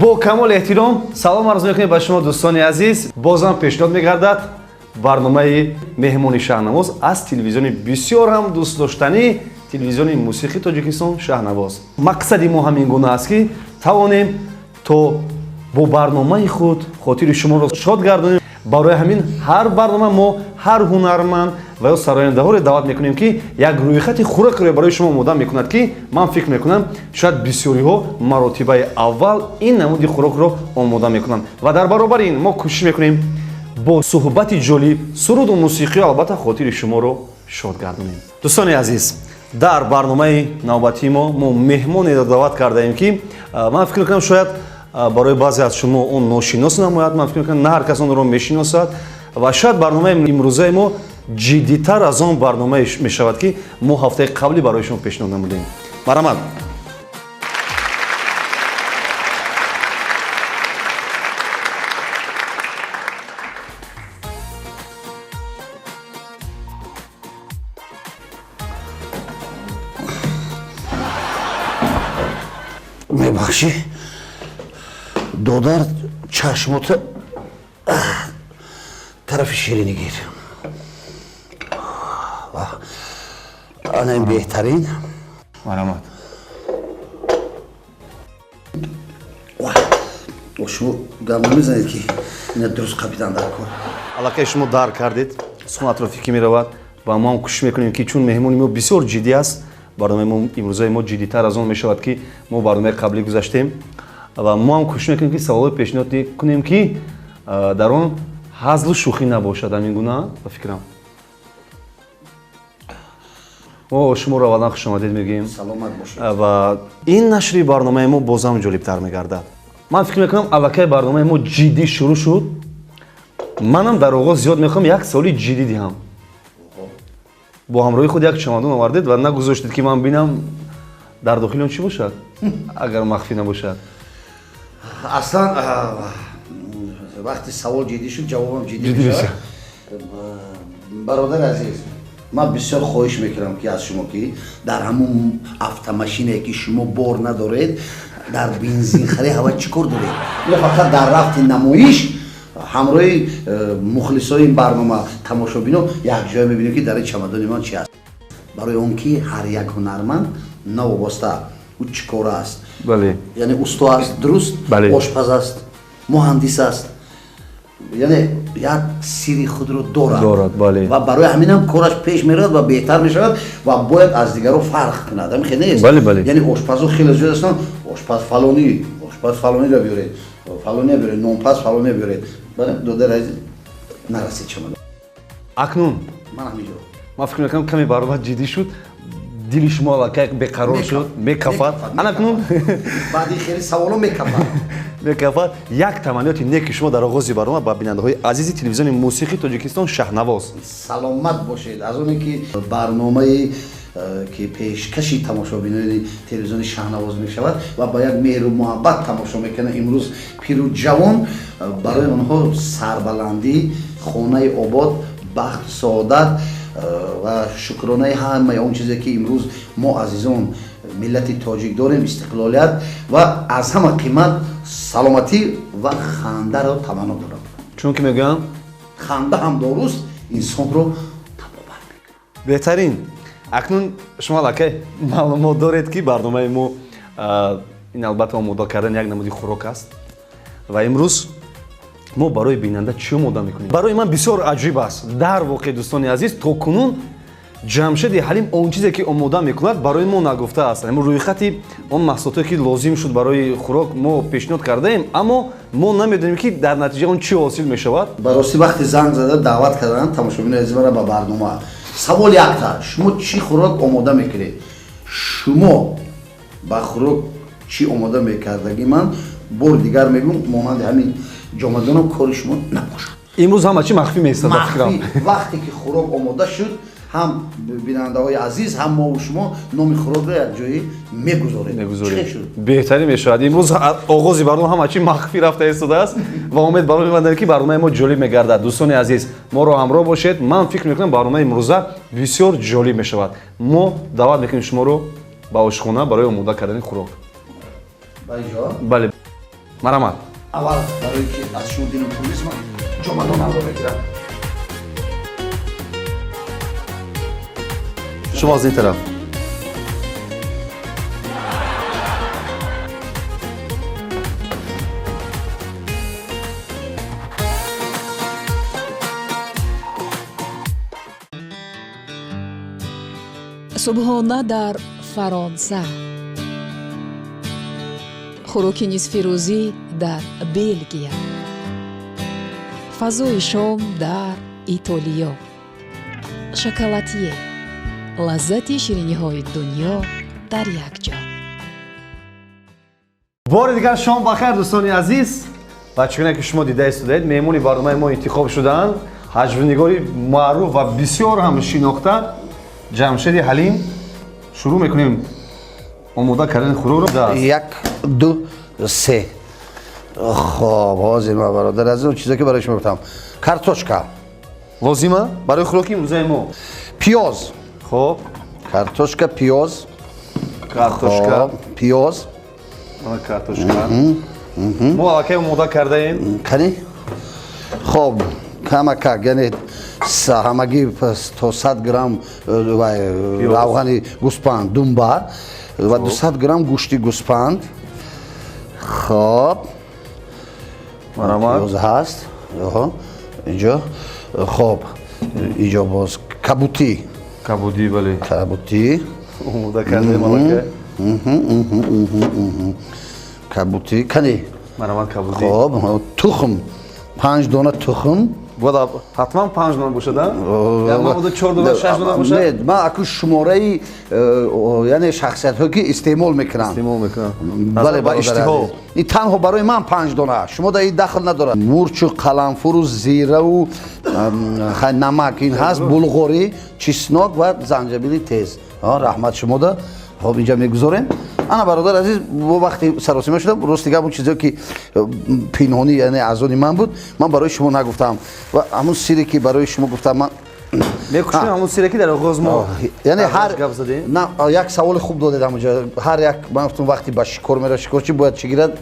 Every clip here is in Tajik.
Бо камоли эҳтиром салом арз мекунем ба шумо, дӯстони азиз. Бозам пешниҳод мегардад барномаи меҳмони Шаҳнавоз аз телевизиони бисёр ҳам дӯстдоштанӣ, телевизиони мусиқии Тоҷикистон Шаҳнавоз. Мақсади мо ҳамин гуна аст, ки тавонем то бо барномаи худ хотири шуморо шод гардонем. Барои ҳамин ҳар барнома мо ҳар ҳунарманд ва ё сарояндаҳоро даъват мекунем, ки як рӯйхати хӯрокро барои шумо омода мекунад, ки ман фикр мекунам, шояд бисёриҳо маротибаи аввал ин намуди хӯрокро омода мекунанд. Ва дар баробари ин мо кӯшиш мекунем бо суҳбати ҷолиб, суруду мусиқиё албатта хотири шуморо шод гардонем. Дӯстони азиз, дар барномаи навбатии мо меҳмонеро даъват кардаем, ки ман фикр мекунам, шояд барои баъзе аз шумо он ношинос намояд. Ман фикр мекунам, на ҳар кас онро мешиносад ва шояд барномаи имрӯзаи мо ҷиддитар аз он барномае мешавад, ки мо ҳафтаи қаблӣ барои шумо пешниҳод намудем. Марҳамат. Мебахшӣ, додар, чашмота тарафи ширинӣ гир. Ана ин беҳтарин. Марҳамат. Шумо гап намезанед, ки ина дуруст қапидан дар кор. Аллакай шумо дарк кардед, сухан атрофи ки меравад ва мо ҳам кӯшиш мекунем, ки чун меҳмони мо бисёр ҷиддӣ аст, барномаи мо имрӯзаи мо ҷиддитар аз он мешавад, ки мо барномаи қаблӣ гузаштем, ва мо ҳам кӯшиш мекунем, ки саволҳое пешниҳод кунем, ки дар он ҳазлу шӯхӣ набошад. Ҳамин гуна ба фикрам. Мо шуморо аввалан хушомадед мегӯем. Саломат бошед. Ва ин нашри барномаи мо бозам ҷолибтар мегардад. Ман фикр мекунам, аллакай барномаи мо ҷиддӣ шурӯъ шуд. Манам дар оғоз зиёд мехоҳам як саволи ҷиддӣ диҳам. Бо ҳамроҳи худ як чамадон овардед ва нагузоштед, ки ман бинам, дар дохили он чӣ бошад, агар махфӣ набошад. Аслан вақти савол ҷиддӣ шуд, ҷавобам ҷиддӣ мешавад. Бародари азиз, ман бисёр хоҳиш мекунам, ки аз шумо, ки дар ҳамун автомашинае, ки шумо бор надоред, дар бензинхарӣ ҳава чӣ кор доред? Ина фақат дар рафти намоиш ҳамроҳи мухлисои ин барнома, тамошобино якҷоя мебинем, ки дар ин чамадони ман чи аст. Барои он ки ҳар як ҳунарманд, новобаста ӯ чӣ кора аст, яъне усто аст, дуруст, ошпаз аст, муҳандис аст, яъне як сирри худро дорад. Дорад, бале. Ва барои ҳаминам кораш пеш меравад ва беҳтар мешавад ва бояд аз дигарон фарқ кунад. Ҳамин хел нест? Бале, бале. Яъне ошпазо хеле зиёд ҳастанд. Ошпаз фалонӣ, ошпаз фалониро биёред, фалония биёред, нонпаз фалония биёред. Бале, додар азиз, нарасид чамадон. Акнун ман ҳаминҷо. Ман фикр мекунам, каме баромад ҷиддӣ шуд, дили шумо аллакай беқарор шуд, мекафад. Анакнун баъди хеле саволо мекафад. Мекафад. Як таманниёти неки шумо дар оғози барнома ба бинандаҳои азизи телевизиони мусиқии Тоҷикистон Шаҳнавоз. Саломат бошед. Аз оне ки барномаи ки пешкаши тамошобинони телевизиони Шаҳнавоз мешавад ва ба як меҳру муҳаббат тамошо мекунанд имрӯз пиру ҷавон, барои онҳо сарбаландӣ, хонаи обод, бахту саодат ва шукронаи ҳамаи он чизе, ки имрӯз мо азизон миллати тоҷик дорем, истиқлолият ва аз ҳама қимат саломатӣ ва хандаро таманно дорам. Чунки мегӯям, ханда ҳам доруст, инсонро табобат мекунад. Беҳтарин. Акнун шумо аллакай маълумот доред, ки барномаи мо ин албатта омода кардан як намуди хӯрок аст. Ва имрӯз мо барои бинанда чӣ омода мекунем? Барои ман бисёр аҷиб аст. Дар воқеъ, дӯстони азиз, то кунун Ҷамшеди Ҳалим он чизе, ки омода мекунад, барои мо нагуфтааст. Рӯйхати он маҳсулотое, ки лозим шуд барои хӯрок, мо пешниҳод кардаем, аммо мо намедонем, ки дар натиҷа он чӣ ҳосил мешавад. Ба ростӣ, вақте занг зада даъват карданд тамошобинои азиз мара ба барнома, савол якта: шумо чӣ хӯрок омода мекунед? Шумо ба хӯрок чӣ омода мекардагӣ, ман бори дигар мегӯм, монанди ҳамин ҷомадонам кори шумо набошад. Имрӯз ҳама чӣ махфӣ меистад. Вақте ки хӯрок омода шуд, ҳам бинандаҳои азиз, ҳам мову шумо номи хӯрокро якҷоӣ мегузорем. Мегузорем, беҳтарин мешавад. Имрӯз оғози барнома ҳама чӣ махфӣ рафта истодааст ва умед баро мебандем, ки барномаи мо ҷолиб мегардад. Дӯстони азиз, моро ҳамроҳ бошед. Ман фикр мекунам, барномаи имрӯза бисёр ҷолиб мешавад. Мо даъват мекунем шуморо ба ошхона барои омода кардани хӯрок. Бале. Марҳамат. Аввал барои ки аз шумо дилам пур нест, ман ҷомадонамро мегирам. Шумо аз ин тараф. Субҳона дар Фаронса, хӯроки нисфирӯзӣ дар Белгия, фазои шом дар Итолиё, шоколатье, лаззати шириниҳои дунё дар як ҷо. Бори дигар шом бахайр, дӯстони азиз. Ва чугуна ки шумо дида истодаед, меҳмони барномаи мо интихоб шудаанд ҳаҷвнигори маъруф ва бисёр ҳам шинохта Ҷамшеди Ҳалим. Шурӯъ мекунем омода кардани хӯрокро. 1, 2, 3. Хоб, ҳозир ман бародар аз он чизе ки барои шумо гуфтам. Картошка лозима барои хӯроки имрӯзаи мо. Пиёз. Хоб. Картошка, пиёз. Картошка, пиёз. Мана картошка. Мо аллакай омода кардаем. Кани? Хоб, камакак, яъне ҳамагӣ то 100 грамм равғани гӯспанд думба ва 200 грамм гӯшти гӯспанд. Хоб, пиёз ҳаст инҷо. Хоб, инҷо боз кабутӣ. Кабудӣ, бале. Кабутӣ омода кардаем аллакай. Кабутӣ кани? Марҳамат, кабудӣ. Хоб, тухм, 5 дона тухм. Бояд ҳатман 5 дона бошад, а? Ё 4 дона, 6 дона бошад? Не, ман аку шумораи, яъне шахсиятҳое ки истеъмол мекунанд. Истеъмол мекунанд. Бале, ба иштиҳо. Ин танҳо барои ман 5 дона. Шумо дар ин дахл надорад. Мурчу, қаламфуру, зираву, намак ин ҳаст, булғорӣ, чеснок ва занҷабили тез. Раҳмат шумо да. Хоб, инҷа мегузорем. Ана бародар азиз, бо вақти саросима шудам, рости гап он чизе ки пинҳонӣ, яъне аз они ман буд, ман барои шумо нагуфтам. Ва ҳамун сире ки барои шумо гуфтам, ман мекушем ҳамун сире ки дар оғоз мо яъне ҳар гап задем. На, як саволи хуб додед ҳамунҷо. Ҳар як, ман гуфтам вақти ба шикор меравад, шикорчӣ бояд чӣ гирад?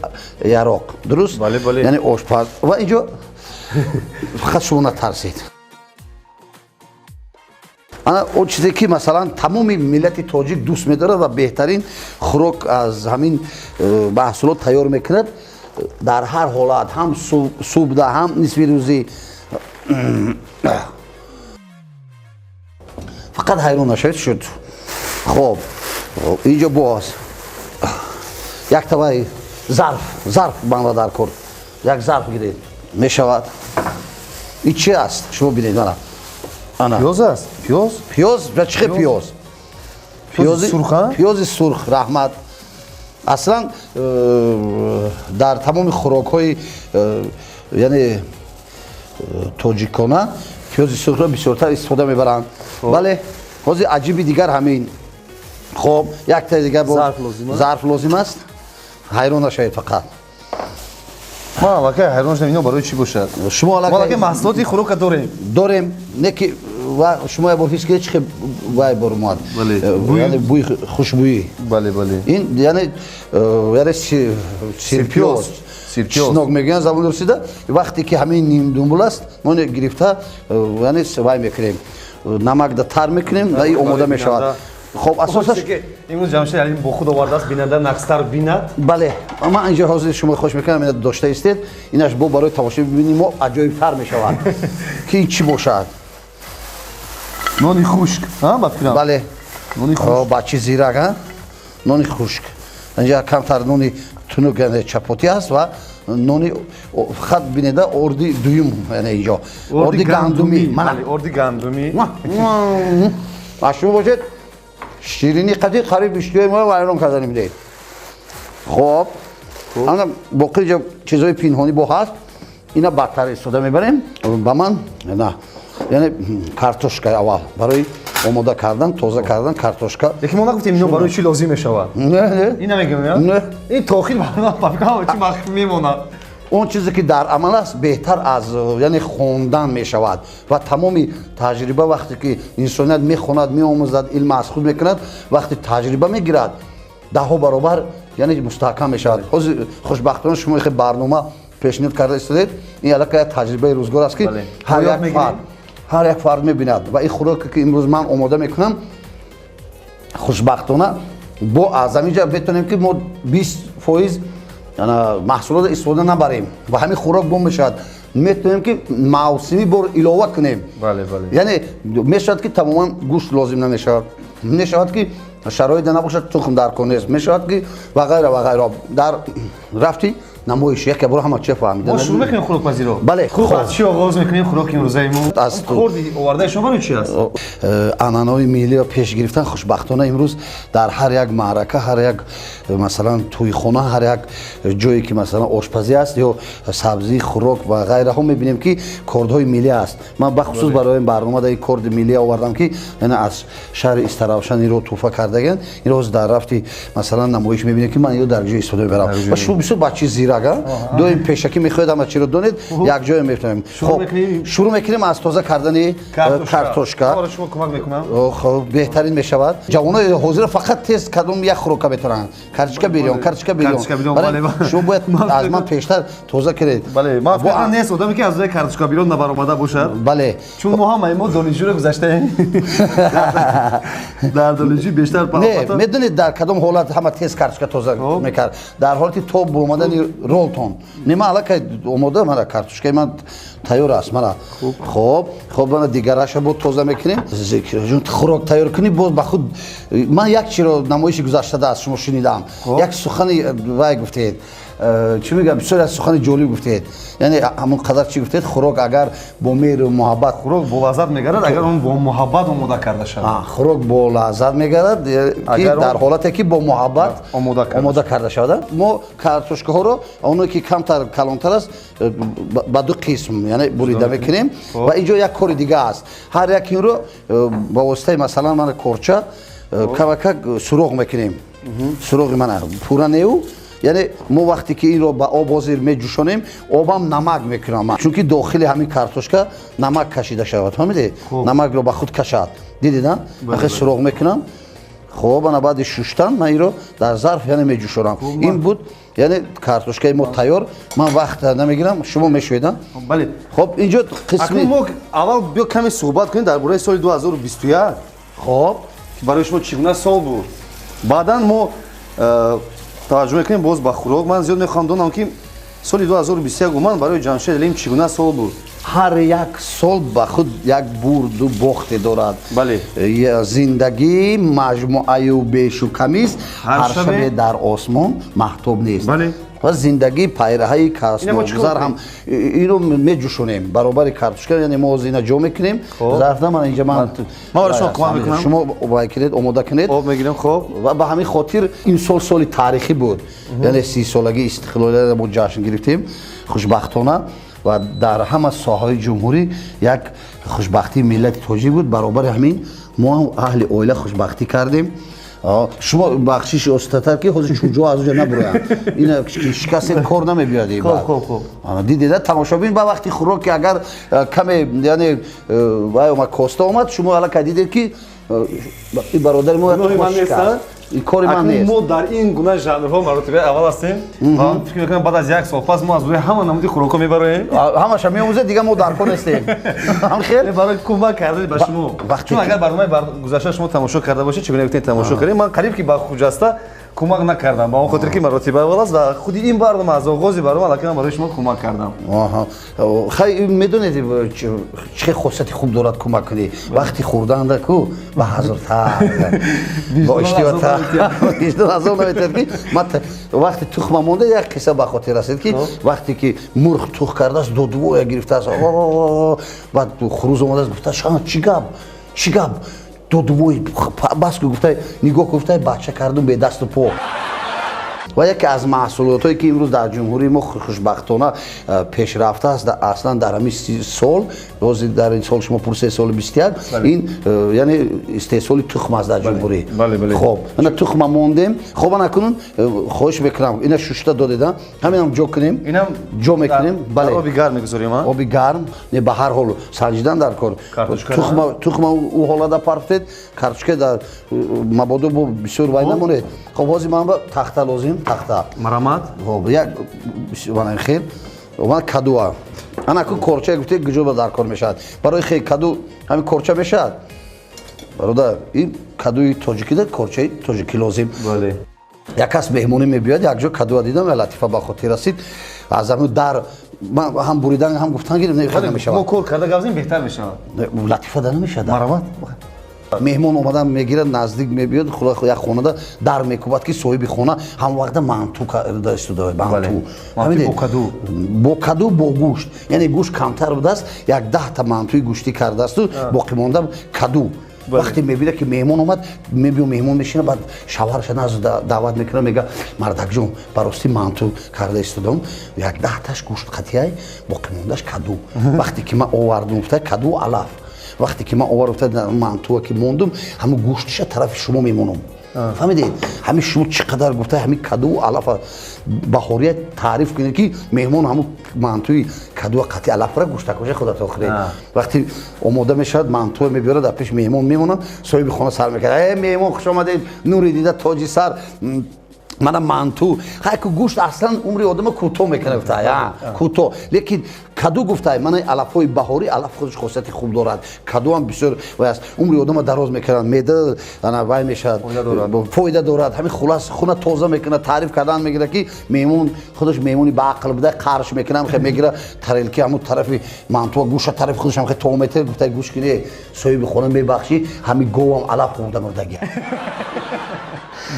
Яроқ. Дуруст? Бале, бале. Яъне ошпаз. Ва инҷо фақат шумо натарсед. Ана он чизе ки масалан тамоми миллати тоҷик дӯст медорад ва беҳтарин хӯрок аз ҳамин маҳсулот тайёр мекунад, дар ҳар ҳолат, ҳам субҳда, ҳам нисфи рӯзӣ. Фақат ҳайрон нашавед, шуд. Хоб, инҷо боз як таваи зарф, зарф манро дар кор. Як зарф гиред, мешавад. Ин чи аст? Шумо бинед, мана. Ана. Пиёз аст? Пиёз? Пиёз? Ва чӣ хел пиёз? Пиёзи сурх, а? Пиёзи сурх, раҳмат. Аслан дар тамоми хӯрокҳои, яъне тоҷикона пиёзи сурхро бисёртар истифода мебаранд. Бале, ҳозир аҷиби дигар ҳамин. Хоб, яктаи дигар зарф лозим аст. Ҳайрон нашавед фақат. Ман аллакай ҳайрон шудам, ино барои чӣ бошад? Шумо аллакай маҳсулоти хӯрока дорем. Дорем, не ки ва шумо як бор ҳис кунед чӣ хел вай бор омад. Яъне бӯи хушбӯӣ. Бале, бале. Ин яъне сирпиёз. Чеснок мегӯянд забони русида. Вақте ки ҳамин нимдумбул аст, мо инро гирифта, яъне вай мекунем. Намакда тар мекунем ва ин омода мешавад. Хоб, асосаш имрӯз Ҷамшед Ҳалим бо худ овардааст, бинанда нақстар бинад. Бале, ман инҷо ҳозир шумо хош мекунам, ина дошта истед. Инаш бо барои тамошобини мо аҷоибтар мешавад. Ки ин чӣ бошад? Нони хушк, ҳа, ба фикрам? Бале. Нони хушк. Бачи зирак, ҳа? Нони хушк. Инҷа камтар нони тунук, яъне чапотӣ аст ва нони фақат бинеда орди дуюм, яъне инҷо. Орди гандумӣ. Мана. Орди гандумӣ. А шумо бошед, ширини қади қариб иштиҳои моро вайрон кардани бидед. Хоб, ана боқӣ ҷо чизҳои пинҳонӣ бо ҳаст, ина бадтар истифода мебарем. Ба ман на, яъне картошка аввал барои омода кардан, тоза кардан картошка. Лекин мо нагуфтем ино барои чӣ лозим мешавад. Не, не. Ин намегӯем, не? Ин то охир ба фикрам чӣ махфӣ мемонад. Он чизе ки дар амал аст беҳтар аз, яъне хондан мешавад ва тамоми таҷриба вақте ки инсоният мехонад, меомӯзад, илм аз худ мекунад, вақте таҷриба мегирад, даҳҳо баробар Яъне мустаҳкам мешавад. Ҳозир, хушбахтона, шумо хе барнома пешниҳод карда истодед. Ин аллакай як таҷрибаи рӯзгор аст, ки ҳар як фард мебинад. Ва ин хӯроке, ки имрӯз ман омода мекунам, хушбахтона, бо аз ҳамин ҷа метавонем, ки мо 20% маҳсулотро истифода набарем ва ҳамин хӯрок бо мешавад. Метавонем, ки мавсимӣ бор илова кунем. Яъне мешавад, ки тамоман гӯшт лозим намешавад, мешавад, ки шароите набошад, тухм дар кор нест, мешавад, ки ва ғайра, ва ғайра. Дар рафти намоиш яке бор ҳама чия фаҳмида. Мо шурӯъ мекунем хӯрокпазиро. Бале. Хуб, аз чӣ оғоз мекунем хӯроки имрӯзаи мо? Аз корди овардаи шумо барои чи аст? Анъанаҳои миллиро пеш гирифтан. Хушбахтона, имрӯз дар ҳар як маърака, ҳар як, масалан, тӯйхона, ҳар як ҷое, ки, масалан, ошпазӣ аст ё сабзӣ, хӯрок ва ғайраҳо, мебинем, ки кордҳои миллӣ аст. Ман бахусус барои ин барнома дар ин корди миллӣ овардам, ки аз шаҳри Истаравшан инро тӯҳфа кардаган. Инро ҳозир дар рафти, масалан, намоиш мебинем, ки ман инро дар ҷои истифода мебарам. Ва шумо бисёр бачаи зирак, доим пешакӣ мехоҳед ҳама чиро донед. Якҷоя мефаҳмем. Хоб, шурӯъ мекунем аз тоза кардани картошка. Шумо кӯмак мекунам. Хоб, беҳтарин мешавад. Ҷавонои ҳозира фақат тез кадом як хӯрока метавонанд: картошка бирён, картошка бирён. Шумо бояд аз ман пештар тоза кунед. Бале, ман фикр нест одаме, ки аз рӯи картошка бирён набаромада бошад. Бале. Чун мо ҳамаи мо донишҷӯро гузаштаем, дар донишҷӯ бештар. Не, медонед, дар кадом ҳолат ҳама тез картошка тоза мекард? Дар ҳолати тоб омадани ролтон. Не, ман аллакай омода, мана картошкаи ман тайёр аст, мана. Хоб, мана дигараша боз тоза мекунем. Зикрҷон, хӯрок тайёр кунӣ, боз ба худ ман як чиро намоиши гузаштада аз шумо шунидам. Як сухани вай гуфтед, чӣ мегӯям, бисёр як сухани ҷолиб гуфтед. Яъне ҳамон қадар чӣ гуфтед? Хӯрок агар бо меҳру муҳаббат Хӯрок бо лаззат мегардад, агар он бо муҳаббат омода карда шавад. Хӯрок бо лаззат мегардад, ки дар ҳолате ки бо муҳаббат омода карда шавад. Мо картошкаҳоро, оное ки камтар калонтар аст, ба ду қисм, яъне бурида мекунем. Ва ин ҷо як кори дига аст: ҳар як инро ба воситаи, масалан, мана корча камакак суроғ мекунем. Суроғи мана пурра неу. Яъне мо вақте ки инро ба об ҳозир меҷӯшонем, обам намак мекунам, чунки дохили ҳамин картошка намак кашида шавад. Фаҳмиде? Намакро ба худ кашад. Дидед, ахе суроғ мекунам. Хоб, ана баъди шуштан ман инро дар зарф, яъне, меҷӯшонам. Ин буд, яъне картошкаи мо тайёр. Ман вақт намегирам, шумо мешӯед. Бале. Хоб, инҷо қисми Мо аввал биё каме суҳбат кунем дар бораи соли 2021. Хоб. Барои шумо чӣ гуна сол буд? Баъдан мо таваҷҷӯҳ мекунем боз ба хӯрок. Ман зиёд мехоҳам донам, ки соли 2021 умуман барои Ҷамшед Элим чӣ гуна сол буд. Ҳар як сол ба худ як бурду бохте дорад. Зиндагӣ маҷмӯаю бешу камист, ҳар шабе дар осмон маҳтоб нест. Ва зиндагӣ пайраҳаи касногузар ҳам. Ино меҷӯшонем баробари картошка, яъне мо ҳозир ина ҷо мекунем зарфда. Ман инҷа ман Шумо вай кунед, омода кунед. Об мегирем, хоб. Ва ба ҳамин хотир ин сол соли таърихӣ буд, яъне 30-солагии истиқлолиятро мо ҷашн гирифтем, хушбахтона, ва дар ҳама соҳаҳои ҷумҳурӣ як хушбахтии миллати тоҷик буд. Баробари ҳамин мо ҳам аҳли оила хушбахтӣ кардем. Шумо бахшиши остатар, ки ҳозир чуҷо аз уҷа набуроянд. Ина шикастед, кор намебиёд. Дидеда, тамошобин, ба вақти хӯрок ки агар каме, яъне, вай омад, коста омад, шумо аллакай дидед, ки ин бародари мо ин кори ман нест. Мо дар ин гуна жанрҳо маротибаи аввал ҳастем ва фикр мекунам, баъд аз як сол пас мо аз рӯи ҳама намуди хӯрокҳо мебароем. Ҳамаша меомӯзед, дига мо дар кор нестем. Хел барои кӯмак кардани ба шумо, чун агар барномаи гузашта шумо тамошо карда бошед, чӣ гуна гуфтед, тамошо кардем, ман қариб ки ба Хуҷаста кӯмак накардам, ба он хотир ки маротиба аввал аст. Ва худи ин барнома, аз оғози барнома аллакай ман барои шумо кӯмак кардам. Хай, медонед, чӣ хосияти хуб дорад кӯмак кунӣ? Вақти хӯрданда ку ба ҳазртар бо иштиётар азоб наметавад, ки ман вақти тухма монда, як қисса ба хотир расид, ки вақте ки мурғ тух кардааст, додвоя гирифтааст, баъд хуруз омадааст, гуфтааст: «Чӣ гап, чӣ гап, додвой бас ку?» Гуфта, нигоҳ, гуфта, бача кардум бедасту по. Ва яке аз маҳсулотҳое, ки имрӯз дар ҷумҳурии мо хушбахтона пешрафта аст, аслан дар ҳамин сол, ҳозир дар ин сол шумо пурсед, соли 21, ин яъне истеҳсоли тухм аст дар ҷумҳурӣ. Хоб, ана тухма мондем. Хоб, ана кунун хоҳиш мекунам, ина шушта додеда, ҳаминам ҷо кунем, ҷо мекунем. Бале, оби гарм мегузорем. Оби гарм не, ба ҳар ҳол санҷидан дар кор. Тухма ӯ ҳолада парфтед, картошка дар мабодо бо бисёр вай намонед. Хоб, ҳозир ман ба тахта лозим. тахта. Марамат. Хоб, як мана хел. Ман кадуа. Ана ку корча гуфте гуҷо ба дар кор мешавад. Барои хел каду ҳамин корча мешавад. Бародар, ин кадуи тоҷикида корчаи тоҷикӣ лозим. Бале. Як кас меҳмонӣ мебиёд, якҷо кадуа дидам, латифа ба хотир расид. Аз ҳамин дар ман ҳам буридан, ҳам гуфтан гирем, намешавад. Мо кор карда гап занем, беҳтар мешавад. Латифа да намешавад. Марамат. Меҳмон омадан мегирад, наздик мебиёд, худо як хонада дар мекӯбад, ки соҳиби хона ҳам вақта манту карда истода, манту. Бо каду. Бо каду, бо гӯшт. Яъне гӯшт камтар будааст, як 10 та мантуи гӯштӣ кардаасту боқӣ монда каду. Вақте мебинад, ки меҳмон омад, мебиё, меҳмон мешина, баъд шавҳарша назд даъват мекунад, мега: «Мардакҷон, ба ростӣ манту карда истодам, як 10 таш гӯшт қатияй, боқӣ мондаш каду. Вақте ки ман овардум, гуфта, каду алаф, вақте ки ман овардум, гуфта, мантуа ки мондум, ҳамун гӯштиша тарафи шумо мемонам. Фаҳмидед? Ҳамин шумо чӣ қадар, гуфта, ҳамин каду алафа баҳория таъриф кунед, ки меҳмон ҳамун мантуи кадуа қатъи алафра гӯштакоша худатон хӯред.» Вақте омода мешавад, мантуа мебиёрад, дар пеши меҳмон мемонад. Соҳиби хона сар мекард: «Э, меҳмон, хуш омадед, нури дида, тоҷи сар, мана манту. Хайку гӯшт аслан умри одама кӯтоҳ мекунад, гуфта, кӯтоҳ, лекин каду, гуфта, мана алафҳои баҳорӣ, алаф худаш хосияти хуб дорад, кадуам бисёр вай аст, умри одама дароз мекунад, меъда ана вай мешавад, фоида дорад. Ҳамин хулас хуна тоза мекунад.» Таъриф кардан мегирад, ки меҳмон худаш меҳмони баақл буда, қарш мекунад, хе мегира тарелки, ҳамун тарафи мантуа, гӯша тарафи худаш ҳам хе то метар, гуфта: «Гӯш кунӣ, соҳиби хона, мебахшӣ, ҳамин говам алаф хӯрда мурдагӣ.»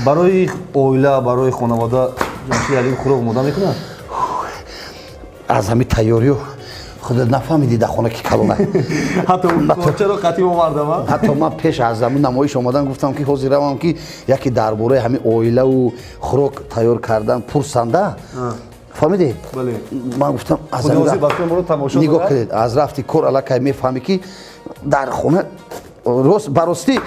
Барои оила, барои хонавода Ҷамшид Алим хӯрок омода мекунад? Аз ҳамин тайёриё худат нафаҳмидӣ, дар хона ки калона. Ҳатто корчаро қатъи овардам. Ҳатто ман пеш аз ҳамин намоиш омадан гуфтам, ки ҳозир равам, ки яке дар бораи ҳамин оилаву хӯрок тайёр кардан пурсанда. Фаҳмидӣ? Ман гуфтам, аз нигоҳ кунед, аз рафти кор аллакай мефаҳмӣ, ки дар хона рост ба ростӣ.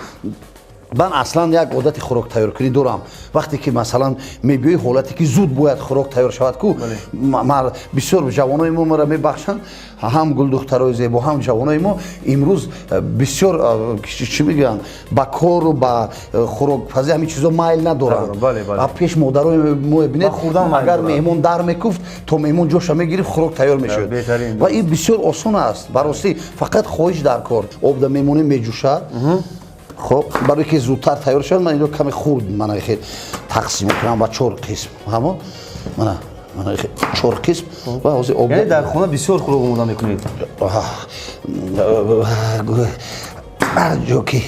Ман аслан як одати хӯрок тайёркунӣ дорам. Вақте ки, масалан, мебиёи, ҳолате ки зуд бояд хӯрок тайёр шавад ку, бисёр ҷавонои мо маро мебахшанд, ҳам гулдухтарои зебо, ҳам ҷавонои мо имрӯз бисёр, чӣ мегӯянд, ба кору ба хӯрокпазӣ, ҳамин чизо майл надоранд. Пеш модарои мо бинед, агар меҳмон дар мекуфт, то меҳмон ҷоша мегирифт, хӯрок тайёр мешуд. Ва ин бисёр осон аст ба ростӣ, фақат хоҳиш дар кор. Обда мемонем, меҷӯшад. Хоб, барои ки зудтар тайёр шавад, ман инро каме хурд, мана, хел тақсим мекунам ба чор қисм. Ҳамо мана, мана, чор қисм. Ва ҳозир об Яъне дар хона бисёр хӯрок омода мекунед? Ҳар ҷо ки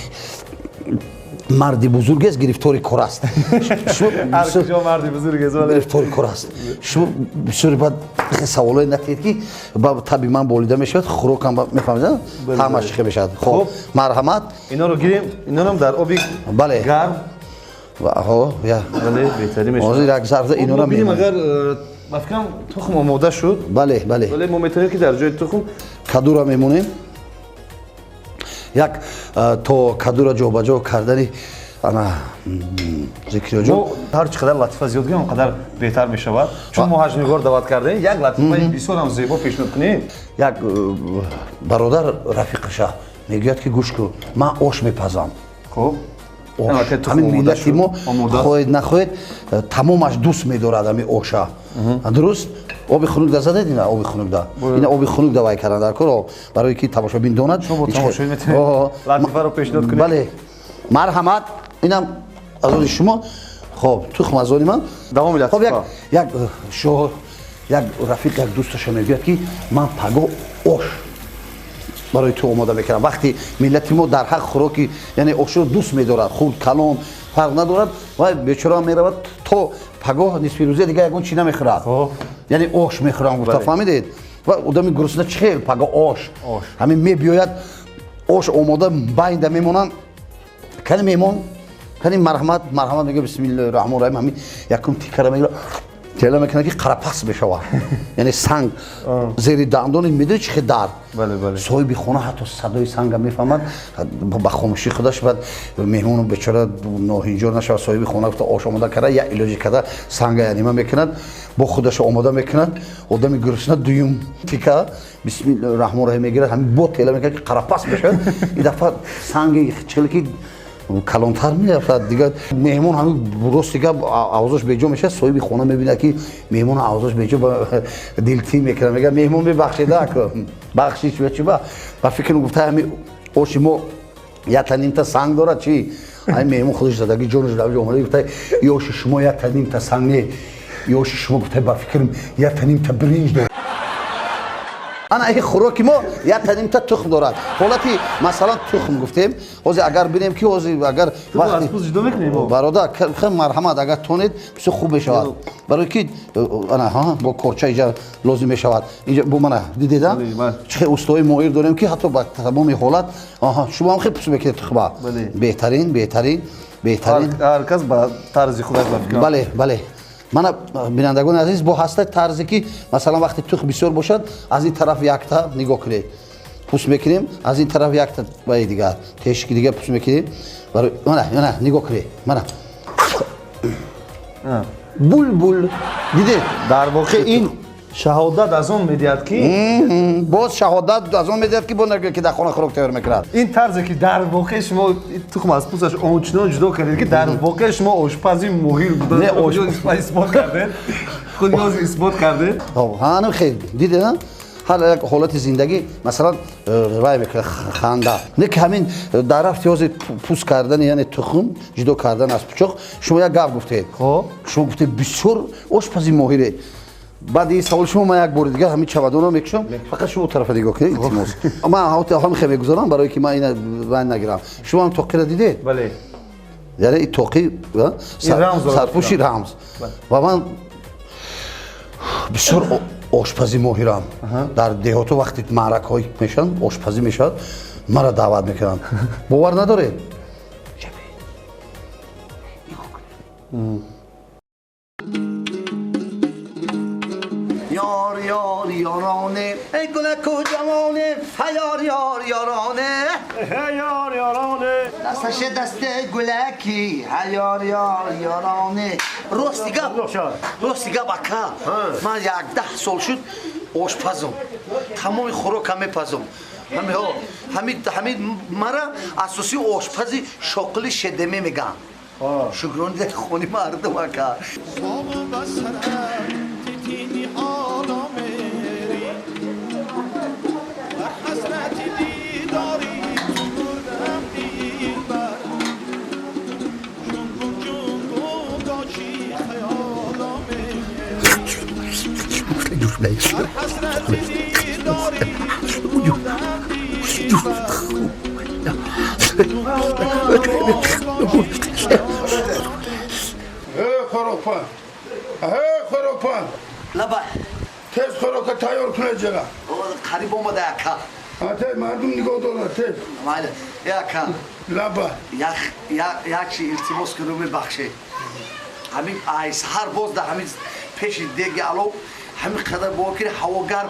марди бузургест, гирифтори кор аст. Гирифтори кор аст. Шумо бисёри баъд саволое натиҳед, ки ба таби ман болида мешавад, хӯрокам, мефаҳмед, ҳамаш хе мешавад. Хоб, марҳамат. Иноро гирем, инорам дар оби гарм. Бале, беҳтарин мешавад. Ҳозир як зарфа инора бинем, агар ба фикрам тухм омода шуд. Бале. Бале, мо метавонем, ки дар ҷои тухм кадура мемонем. Як то кадура ҷобаҷо кардани, ана, Зикриёҷон. Ҳар чӣ қадар латифа зиёд гӯем, он қадар беҳтар мешавад, чун мо ҳаҷвнигор даъват кардем, як латифаи бисёр ҳам зебо пешниҳод кунем. Як бародар рафиқаша мегӯяд, ки гӯш кун, ман ош мепазам. Хуб. Ҳамин миллати мо, хоҳед нахоҳед, тамомаш дӯст медорад ҳамин оша. Дуруст, оби хунук да задед, ина оби хунук да, ина оби хунук да вай кардан дар кор, барое ки тамошобин донад. Латифаро пешниҳод кунед. Бале, марҳамат, инам аз они шумо. Хоб, тухм аз они ман. Давоми латифа. Як шоҳ, як рафиқ як дӯсташа мегӯяд, ки ман паго ош барои ту омода мекунам. Вақти миллати мо дар ҳақ хӯроки, яъне ошро дӯст медорад, хурд калон фарқ надорад. Ва бечора меравад, то пагоҳ нисфи рӯза дига ягон чӣ намехӯрад, яъне ош мехӯрам гуфта. Фаҳмидед? Ва одами гурусна чӣ хел пага ош? Ҳамин мебиёяд, ош омода, байнда мемонанд. «Кани меҳмон, кани, марҳамат, марҳамат», мега. «Бисмиллоҳи раҳмони раҳим». Ҳамин якум тикара мегира, тела мекунад, ки қарапас мешавад, яъне санг зери дандони, медони чӣ хел дард. Соҳиби хона ҳатто садои санга мефаҳмад, ба хомӯшии худаш. Баъд меҳмону бечора ноҳинҷор нашавад, соҳиби хона гуфта ош омода карда, як илоҷи карда санга янима мекунад, бо худашо омода мекунад. Одами гурусна дуюм тика, бисмиллоҳи раҳмони раҳим, мегирад, ҳамин бо тела мекунад, ки қарапас мешавад. Ин дафъа санги чел ки Калонтар мерафтад дигар меҳмон ҳамин рости гап авзош беҷо мешавад. Соҳиби хона мебинад ки меҳмон авзош беҷо, дилтӣ мекунад, мегӯяд меҳмон мебахшеда бахшиш чиба ба фикр гуфта ҳамин оши мо якта нимта санг дорад чи ҳамин меҳмон худаш задаги ҷонаш дар омада гуфта и оши шумо якта нимта санг не, и оши шумо гуфта ба фикрам якта нимта биринҷ дорад. Ана ин хӯроки мо якта нимта тухм дорад. Ҳолати масалан тухм гуфтем, ҳозир агар бинем ки ҳозир агар бародар марҳамат агар тонед бисёр хуб мешавад, барои ки ана бо корча инҷа лозим мешавад. Инҷа бо мана дидеда чӣ хел устои моҳир дорем ки ҳатто ба тамоми ҳолат шумо ҳам хел пус мекунед тухма. Беҳтарин, беҳтарин, беҳтарин. Ҳар кас ба тарзи худаш ба фикр. Бале, бале. Мана бинандагони азиз, бо ҳаста тарзе ки масалан вақте тухм бисёр бошад, аз ин тараф якта нигоҳ кунед пӯст мекунем, аз ин тараф якта ба дигар тешики дигар пӯст мекунем. Мана, мана нигоҳ кунед, мана булбул дидед. Дар воқеъ ин шаҳодат аз он медиҳад ки боз шаҳодат аз он медиҳад ки бо ки дар хона хӯрок тайёр мекунад. Ин тарзе ки дар воқеъ шумо тухм аз пӯсташ ончунон ҷудо кардед ки дар воқеъ шумо ошпази моҳир будан исбот кардед, худи ҳозир исбот кардед. Ҳанам хел дидед, ҳар як ҳолати зиндагӣ масалан вай мекунад ханда. Не ки ҳамин дар рафти ҳозир пӯст кардани, яъне тухм ҷудо кардан аз пучоқ, шумо як гап гуфтед. Шумо гуфтед бисёр ошпази моҳире. Баъди ин савол шумо ман як бори дигар ҳамин чавадонро мекушам, фақат шумо тарафа нигоҳ кунед, илтимос. Ман ҳамин хел мегузорам барое ки ман ина вай нагирам. Шумо ҳам тоқиро дидед? Бале. Яъне ин тоқи сарпӯши рамз. Ва ман бисёр ошпази моҳирам. Дар деҳото вақте маъракаҳо мешаванд, ошпазӣ мешавад, маро даъват мекунанд. Бовар надоред? Ёр ёр ёроне, эй гулаку ҷавоне, ҳаёр ёр ёроне, ҳаёр ёроне, дасташе дасте гулаки, ҳаёр ёр ёроне. Рости гап, рости гап ака, ман 11 сол шуд ошпазам, тамоми хӯрока мепазам. Ҳамин мара асосии ошпази шоқили шедеме мегӯянд. Шукрони дар хони мардум ака. Хӯрокпан, лаба тез хӯрока тайёр кунед ҷага. Қариб омада ака. Тез мардум нигоҳ дорад, тез. Майли, ака. Лаба. Як чи илтимос кунам, мебахшед. Ҳамин ай саҳар боз дар ҳамин пеши деги алов ҳамин қадар бо кири ҳаво гарм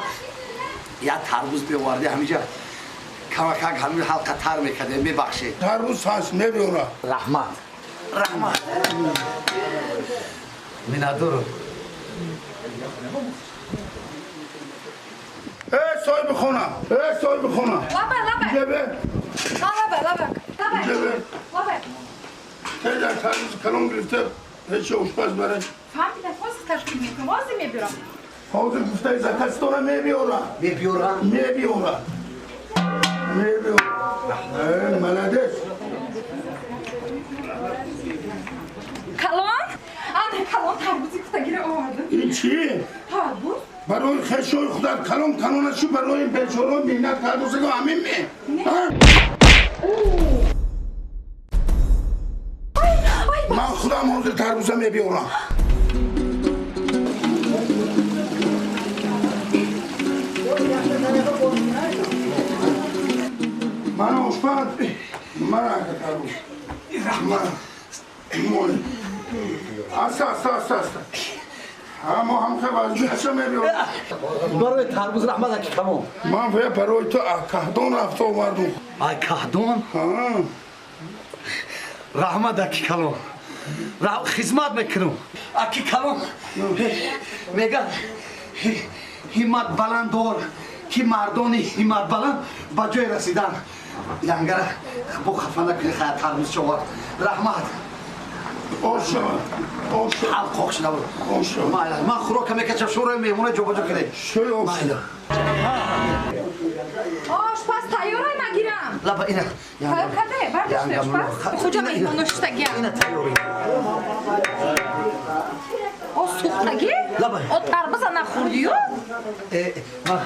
як тарбуз меоварди, ҳаминҷа камакак ҳамин ҳалқа тар мекардем, мебахшед. Тарбуз ҳаст, мебиёрад. Раҳмат, раҳмат. Миннатдорам. Эй соҳиби хона, эй соҳиби хона. Лаба, лаба. Ҷебе. Лаба, лаба. Лаба. Ҷебе. Лаба. Тез як тарбузи калон гирифта пеши ошпаз баред. Фаҳмидам, ҳозир ташкил мекунам, ҳозир мебиёрам. Ҳозир гуфтаи закастона мебиёрад. Мебиёрад? Мебиёрад. Мебиёрад. Э, молодец. Калон? Ана калон тарбузи гуфтагиро овардам. Ин чи? Тарбуз? Барои хешои худат калон калона чӣ барои бечоро меҳнат тарбузаго ҳамин ме? Ман худам ҳозир тарбуза мебиёрам. Ман ошпаз, ман ака тарбуз. Аста, аста, аста, аста. Ҳамо ҳамхе вазбиаша мебиёрам. Барои тарбуз раҳмат аки камон. Ман фея барои ту каҳдон рафта овардум. Ай каҳдон? Раҳмат аки калон. Хизмат мекунам. Аки калон мегӯяд ҳиммат баланддор ки мардони ҳимматбаланд ба ҷое расидан. Янгара бо хафа накунӣ, хая тарбуз шовар. Раҳмат. Ош шава, ош шава. Ҳалқоқ шуда буд. Ош шава. Майла, ман хӯрока мекачам, шуморо меҳмона ҷобаҷо кунед. Шӯй ош. Майла. Ошпаз тайёрай, магирам. Лаба, ина. Тайёр карде, бардоште ошпаз. Куҷо меҳмоно шуштагиам? Ина тайёрӣ. О, сӯхтагӣ? Лаба. О, тарбуза нахӯрдию? Ман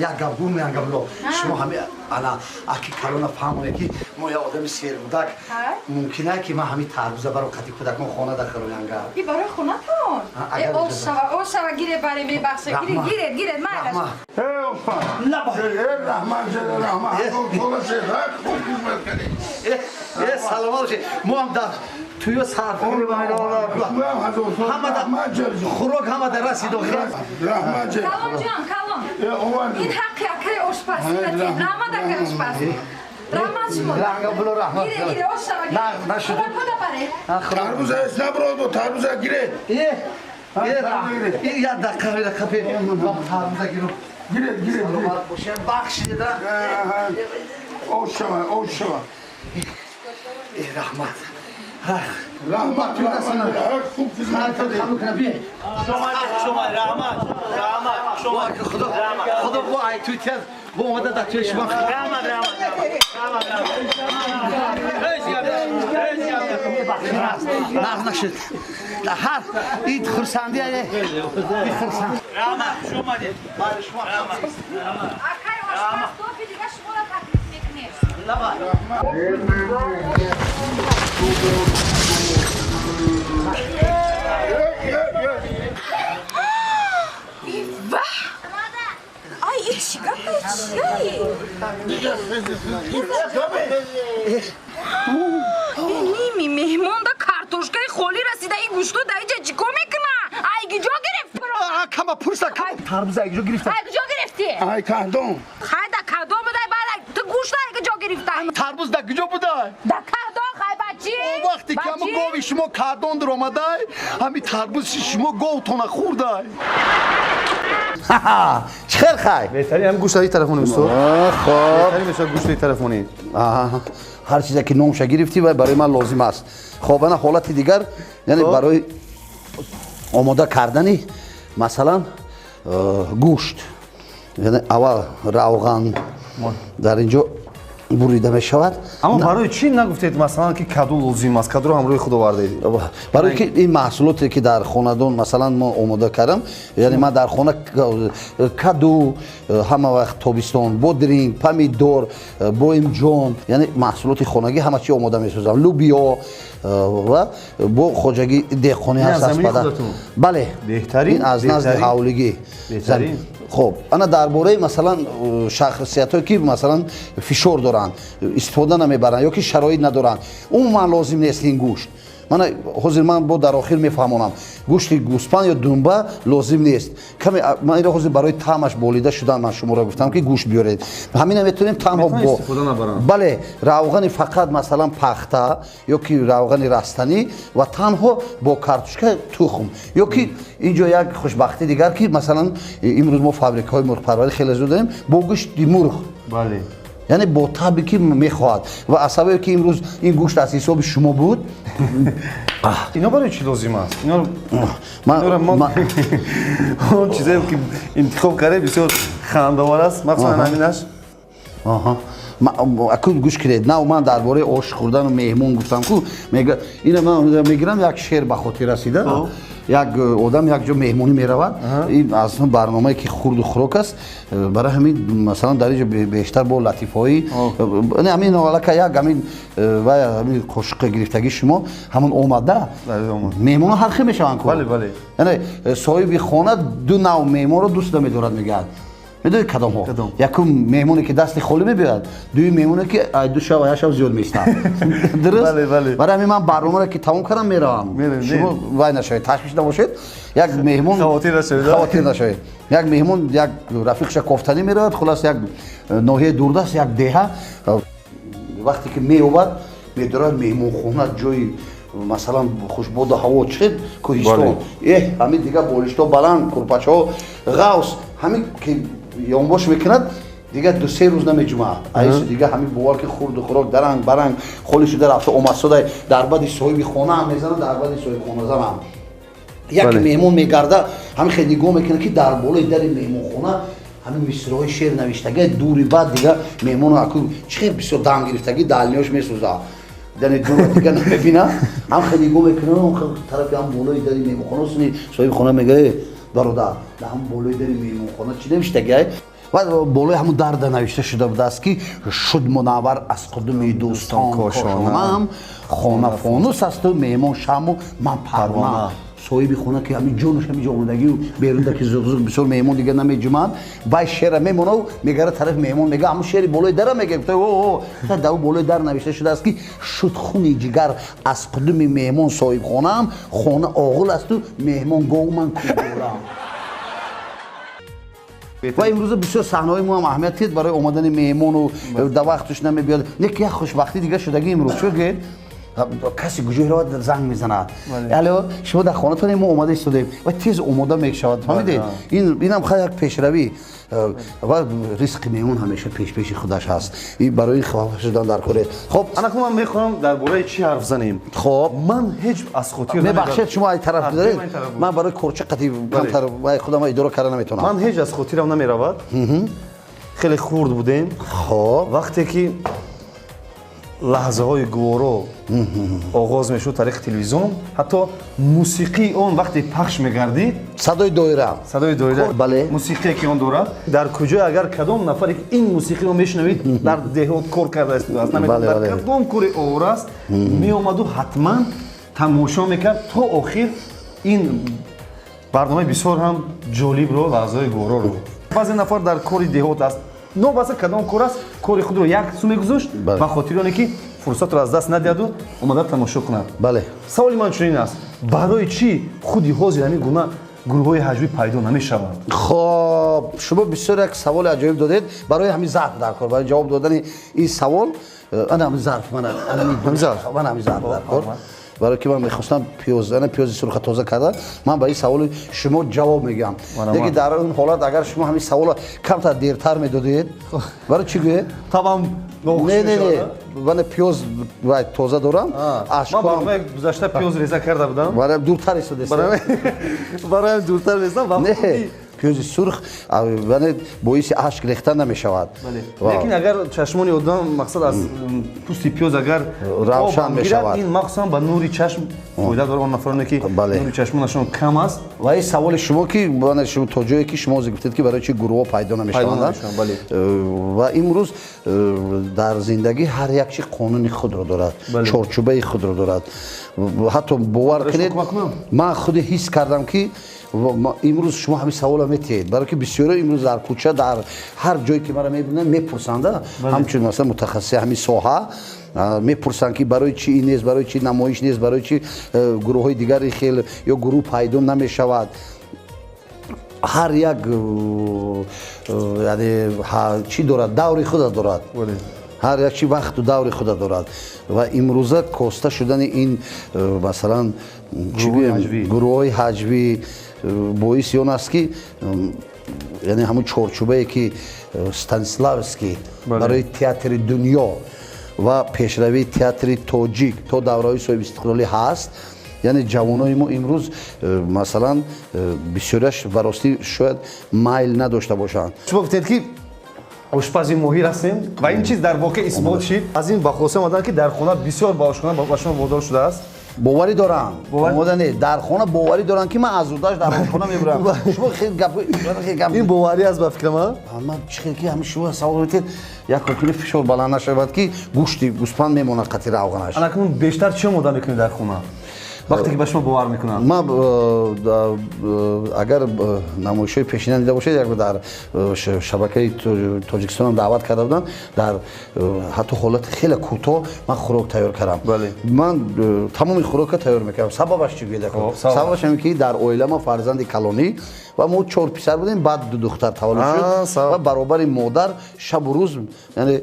як гап гум, як гап ло. Шумо ҳами ана аки калона фаҳмоне, ки мо як одами сербудак. Мумкина, ки ман ҳами тарбуза баро қати кӯдакон хона дахарам, янга. И барои хонатон? Агар Э, ош шава, ош шава, гире баре, мебахша. Гире, Раҳмат. гире, гире, майлаш. Раҳмат. Эй, ошпаз. Лаба. Эй, раҳмат ҷара, раҳмат. Ҳазор сола шед, ҳа, хуб хизмат кардед. Э, саломат бошед. Мо ҳам дар туё сарф кунем. Шумоям ҳазор сол. Ҳама дар Раҳмат ҷара. хӯрок ҳама дар расид охир. Раҳмат ҷара. Калон ҷон, калон. Э, овардем. Ин ҳаққи акаи ошпаз. Раҳмат, акаи ошпаз. Раҳмат шумо. Ранга було, раҳмат. Гире, гире, ош шава. На, нашуд. Хӯрокҳо баре. Тарбуза эс наброд, тарбуза гиред. Э, э, э, як дақиқа, як дақиқа, ман тарбуза гирам. Гиред, гиред. Саломат бошед, бахшида. Ош шава, ош шава. Э, раҳмат. Раҳмат, раҳмат, ҳа, хуб хизмат кардед. Раҳмат, раҳмат, Худо, худо, бо ай туй тез бо омада дар туи шумо. Раҳмат, раҳмат, раҳмат. Ҳеҷ гап, ҳеҷ гап. Нағз нашуд. Ҳар ид хурсандӣ, ид хурсанд. Раҳмат, хуш омадед. Акаи ошпаз, тофи дига шуморо таклиф мекунем. Ваҳ! Ай, ин чӣ гапе, чие? Ин ними меҳмонда картошкаи холӣ расида, ин гӯшту дар инҷа чӣ кор мекуна? Ай, куҷо гирифт? Кама пурса, тарбуза ай куҷо гирифта? Ай, куҷо гирифтӣ? Ай, каҳдон. Хай, да кадом будай, баъд ту гӯшта ай куҷо гирифтай? Тарбуз дар куҷо будай? Да кадом, хай, бачи? О, вақте ки ҳама гови шумо кардон дуромадай, ҳами тарбузи шумо говтона хӯрдай. Чӣ хел, хай? Беҳтарин ҳам гӯшт тарафони, устод. Хоб. Беҳтарин мешавад гӯшти тарафони. Ҳар чизе ки номша гирифтӣ, вай барои ман лозим аст. Хоб, ана ҳолати дигар, яъне барои омода кардани, масалан, гӯшт, яъне аввал равған дар ин ҷо бурида мешавад. Аммо барои чӣ нагуфтед, масалан, ки каду лозим аст? Кадуро ҳамроҳи худ овардед. Барои ки ин маҳсулоте, ки дар хонадон, масалан, мо омода кардам, яъне ман дар хона каду ҳама вақт тобистон, бодринг, помидор, боимҷон, яъне маҳсулоти хонагӣ ҳама чи омода месозам, лубиё ва бо хоҷагӣ деҳқонӣ Ин аз ҳаст аз замини падар. худатон? Бале. Беҳтарин, Ин аз назди беҳтарин. ҳавлигӣ. Беҳтарин. Хоб, ана дар бораи, масалан, шахсиятҳое, ки, масалан, фишор доранд, истифода намебаранд ё ки шароит надоранд, умуман лозим нест ин гӯшт. Мана ҳозир ман бо дар охир мефаҳмонам, гӯшти гӯспанд ё думба лозим нест. Каме ман инро ҳозир барои таъмаш болида шудан ман шуморо гуфтам, ки гӯшт биёред. Ҳамина метавонем танҳо Метавонем бо истифода набаранд. Бале, равғани фақат, масалан, пахта ё ки равғани растанӣ ва танҳо бо картошка, тухм. Ё ки ин ҷо як хушбахтӣ дигар, ки, масалан, имрӯз мо фабрикаҳои мурғпарварӣ хеле зуд дорем, бо гӯшти мурғ, яъне бо таби ки мехоҳад, ва аз сабабе ки имрӯз ин гӯшт аз ҳисоби шумо буд. Ино барои чӣ лозим аст? Ино Ман- инора мо он чизое, ки интихоб кардем, бисёр хандаовар аст, махсусан ҳаминаш. Аҳа. Акун гӯш кунед, нав ман дар бораи ош хӯрдану меҳмон гуфтам ку, мега ина ман мегирам, як шеър ба хотир расида. Як одам як ҷо меҳмонӣ меравад. Ин аз барномае, ки хурду хӯрок аст, барои ҳамин, масалан, дар инҷо бештар бо латифҳои не, ҳамин аллака як ҳамин вай ҳамин қошуқи гирифтагии шумо ҳамон омада. Бале, омад. Меҳмонҳо ҳар хел мешаванд ку. Бале, бале. Яъне соҳиби хона ду нав меҳмонро дӯст намедорад, мегӯяд. Медонед кадомҳо? Кадом? Якум меҳмоне, ки дасти холӣ мебиёяд, дуюм меҳмоне, ки ай ду шаб, як шаб зиёд меистад. Дуруст? Бале, бале. Барои ҳамин ман барномаро ки тамом кардам, меравам. Меравед, шумо вай нашавед, ташвиш набошед. Як меҳмон Хавотир нашавед, а? Хавотир нашавед. Як меҳмон як рафиқша кофтанӣ меравад, хулас, як ноҳияи дурдаст, як деҳа. Вақте ки меёбад, медорад меҳмонхона, ҷои, масалан, хушбоду ҳаво, чӣ кӯҳистон, эҳ, ҳамин дига болишто баланд, курпачаҳо ғавс, ҳамин ки ёнбош мекунад, Дигар 2-3 рӯз намеҷумад. Айсу дигар ҳамин бовар ки хурду хӯрок даранг баранг холи шуда рафта омадсода, дар бади соҳиби хона ҳам мезанад, дар бади соҳиби хоназан ҳам. Яке меҳмон мегарда, ҳамин хел нигоҳ мекунад, ки дар болои дари меҳмонхона ҳамин мисроҳои шеър навиштагӣ. Дури баъд дигар меҳмону аку чӣ хел бисёр дам гирифтагӣ, далниёш месӯзад, яъне дура дигар намебина. Ҳам хел нигоҳ мекунад тарафи ҳам болои дари меҳмонхона. Суни соҳиби хона мега: «Бародар, дар ҳам болои дари меҳмонхона чӣ навиштагиай?» Ва болои ҳамун дарда навишта шуда будааст, ки шуд мунаввар аз қудуми дӯстон кошонаам, хона фонус асту меҳмон шаму ман парвона. Соҳиби хона, ки ҳамин ҷонаш ҳамин ҷо омадагию берунда, ки зуғзуғ бисёр меҳмон дигар намеҷумад, вай шеъра мемонав, мегара тарафи меҳмон, мега: «Ҳамун шеъри болои дара?» Мега: «О, дар болои дар навишта шудааст, ки шуд хуни ҷигар аз қудуми меҳмон соҳибхонаам, хона оғил асту меҳмон гов, ман кӯголам». Ва имрӯза бисёр саҳнаҳои мо ҳам аҳамият тед барои омадани меҳмону дар вақташ намебиёд. Не ки як хушбахтӣ дигар шудаги имрӯз чӯ ки касе куҷое равад, занг мезанад: «Алло, шумо дар хонатон? Мо омода истодаем», ва тез омода мешавад. Фаҳмидед, инам хай як пешравӣ. Ва ризқи меҳмон ҳамеша пешпеши худаш ҳаст, ин барои хафа шудан дар кор. Хоб. Анаку ман мехоҳам дар бораи чӣ ҳарф занем. Хоб. Ман ҳеҷ аз хотир Мебахшед, шумо ай тараф доред, ман барои корча қатӣ камтар худам идора карда наметавонам. Ман ҳеҷ аз хотирам намеравад, хеле хурд будем. Хоб. Вақте ки лаҳзаҳои гуворо оғоз мешуд тариқи телевизион, ҳатто мусиқии он вақте пахш мегардид. Садои доира. Садои доира. Бале. Мусиқие ки он дорад, дар куҷо агар кадом нафаре ки ин мусиқиро мешунавид, дар деҳот кор карда истодааст, дар кадом кори овор аст, меомаду ҳатман тамошо мекард то охир ин барномаи бисёр ҳам ҷолибро, лаҳзаҳои гувороро. Баъзе нафар дар кори деҳот аст, нобаста кадом кор аст, кори худро як су мегузошт ба хотири оне ки фурсатро аз даст надиҳаду омада тамошо кунад. Бале. Саволи ман чунин аст: барои чӣ худи ҳозир ҳамин гуна гурӯҳҳои ҳаҷвӣ пайдо намешаванд? Хоб, шумо бисёр як саволи аҷоиб додед. Барои ҳамин зарф дар кор, барои ҷавоб додани ин савол ана ҳамин зарф, мана ҳамин зарф дар кор, барои ки ман мехостам пиёз, ана пиёзи сурха тоза карда, ман ба ин саволи шумо ҷавоб мегӯям. Лекин дар он ҳолат, агар шумо ҳамин саволро камтар дертар медодед, барои чӣ гӯед? Табам. Не, не, не, ман пиёз тоза дорам. Ман гузашта пиёз реза карда будам. Барои дуртар истодест. Барои дуртар резам. Не, пиёзи сурх боиси ашк рехтан намешавад. Лекин агар чашмони одам, мақсад, аз пӯсти пиёз агар равшан мешавад. Ин махсусан ба нури чашм фоида дорад, он нафароне ки нури чашмонашон кам аст. Ва ин саволи шумо, ки то ҷое ки шумо гуфтед, ки барои чи гурӯҳҳо пайдо намешаванд. Ва имрӯз дар зиндагӣ ҳар як чи қонуни худро дорад, чорчӯбаи худро дорад. Ҳатто бовар кунед, ман худи ҳис кардам, ки имрӯз шумо ҳамин саволро метиҳед, барое ки бисёро имрӯз дар кӯча, дар ҳар ҷое ки маро мебинанд, мепурсанда, ҳамчун масалан мутахассиси ҳамин соҳа мепурсанд, ки барои чи ин нест, барои чи намоиш нест, барои чи гурӯҳҳои дигари хел ё гурӯҳ пайдо намешавад. Ҳар як чӣ дорад, даври худа дорад, ҳар як чи вақту даври худа дорад. Ва имрӯза коста шудани ин, масалан, гурӯҳҳои ҳаҷвӣ боиси он аст, ки яъне ҳамун чорчӯбае ки Станиславский барои театри дунё ва пешравии театри тоҷик то давраҳои соҳибистиқлолӣ ҳаст, яъне ҷавонои мо имрӯз, масалан, бисёриаш ба ростӣ шояд майл надошта бошанд. Шумо гуфтед, ки ошпази моҳир ҳастем, ва ин чиз дар воқеъ исбот шид. Аз ин ба хулоса омадам, ки дар хона бисёр ба ошхона ба шумо водор шудааст. Боварӣ дорам, омода не, дар хона боварӣ дорам, ки ман аз удаш дар ошхона мебурам. Шумо хел гап. Ин боварӣ аст ба фикри ман. Ман чӣ хел ки ҳамин шумо савол метед, як кор фишор баланд нашавад, ки гӯшти гӯспанд мемонад қатъи равғанаш. Анакун бештар чӣ омода мекунед дар хона, вақте ки ба шумо бовар мекунанд? Ман агар намоишҳои пешина дида бошед, як дар шабакаи Тоҷикистонам даъват карда будам, дар ҳатто ҳолати хеле кӯтоҳ ман хӯрок тайёр кардам. Ман тамоми хӯрокро тайёр мекардам. Сабабаш чӣ гӯед? Сабабаш ҳамин, ки дар оила ман фарзанди калонӣ ва мо чор писар будем, баъд ду духтар таваллуд шуд, ва баробари модар шабу рӯз, яъне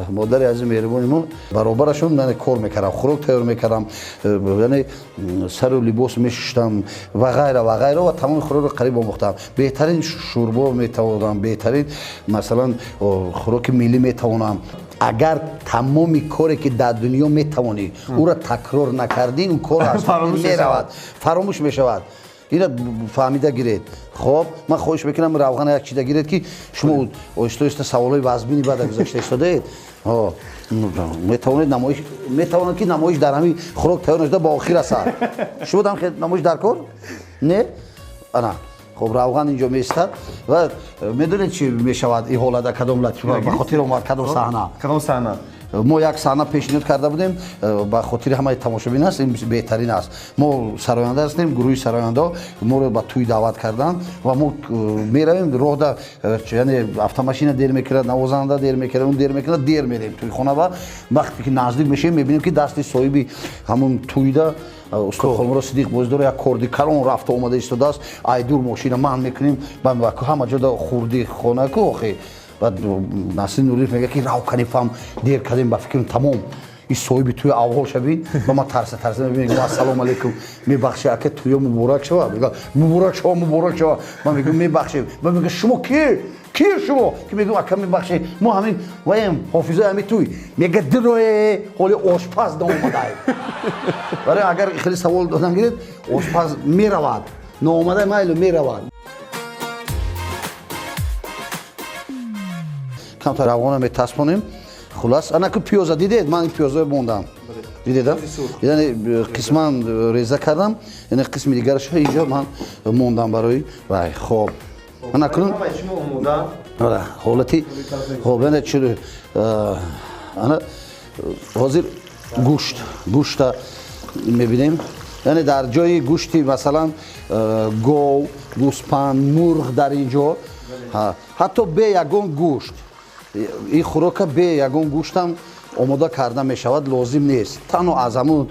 модари азизи меҳрибони мо, баробарашон кор мекардам, хӯрок тайёр мекардам, яъне Сару либос мешуштам ва ғайра ва ғайра ва тамоми хӯрокро қариб омӯхтам. Беҳтарин шӯрбо метавонам, беҳтарин масалан хӯроки миллӣ метавонам. Агар тамоми коре ки дар дунё метавонӣ ӯро такрор накардӣ, он кор аз меравад, фаромӯш мешавад. Ина фаҳмида гиред. Хоб, ман хоҳиш мекунам равғана як чида гиред, ки шумо оҳиста оҳиста саволҳои вазмини баъда гузашта истодаед. Метавонед намоиш, метавонад ки намоиш дар ҳамин хӯрок тайёр нашуда ба охир расад. Шумо дам намоиш дар кор? Не? Ана. Хоб, равған инҷо меистад ва медонед чӣ мешавад ин ҳолат кадом латифа ба хотир омад, кадом саҳна? Кадом саҳна? Мо як саҳна пешниҳод карда будем, ба хотири ҳамаи тамошобин аст, ин беҳтарин аст. Мо сароянда ҳастем, гурӯҳи сарояндаҳо моро ба тӯй даъват карданд ва мо меравем роҳда, яъне автомашина дер мекунад, навозанда дер мекунад, он дер мекунад, дер мерем тӯйхона ва вақте ки наздик мешавем, мебинем ки дасти соҳиби ҳамун тӯйда устод Холмурод Сидиқ Бозидор як корди калон рафта омада истодааст. Айдур мошина ман мекунем, ҳама ҷода хурди хона ку охи. Баъд Насрин Нуриев мегӯяд ки рав канифам, дер кардем, ба фикрам тамом. Ин соҳиби тӯй авҳол шавӣ. Ба ман тарса тарса мегӯям ассалому алайкум, мебахшед ака, тӯё муборак шава. Мегӯяд муборак шава, муборак шава. Ман мегӯям мебахшед. Ба мегӯяд шумо ки? Ки шумо? Ки мегӯям ака мебахшед, мо ҳамин ваем ҳофизои ҳамин тӯй. Мегӯяд дирое, ҳоли ошпаз наомадаем. Барои агар хеле савол додан гиред, ошпаз меравад, наомада майлу меравад. Камтар равғана метаспонем. Хулас, ана ку пиёза дидед, ман ин пиёзаро мондам. Дидед, яъне қисман реза кардам, яъне қисми дигарашро инҷо ман мондам барои вай. Хоб, ана кунун ҳолати хоб, яъне чу ана ҳозир гӯшт, гӯшта мебинем. Яъне дар ҷои гӯшти масалан гов, гӯспанд, мурғ дар инҷо, ҳатто бе ягон гӯшт, ин хӯрока бе ягон гӯштам омода карда мешавад, лозим нест. Танҳо аз ҳамун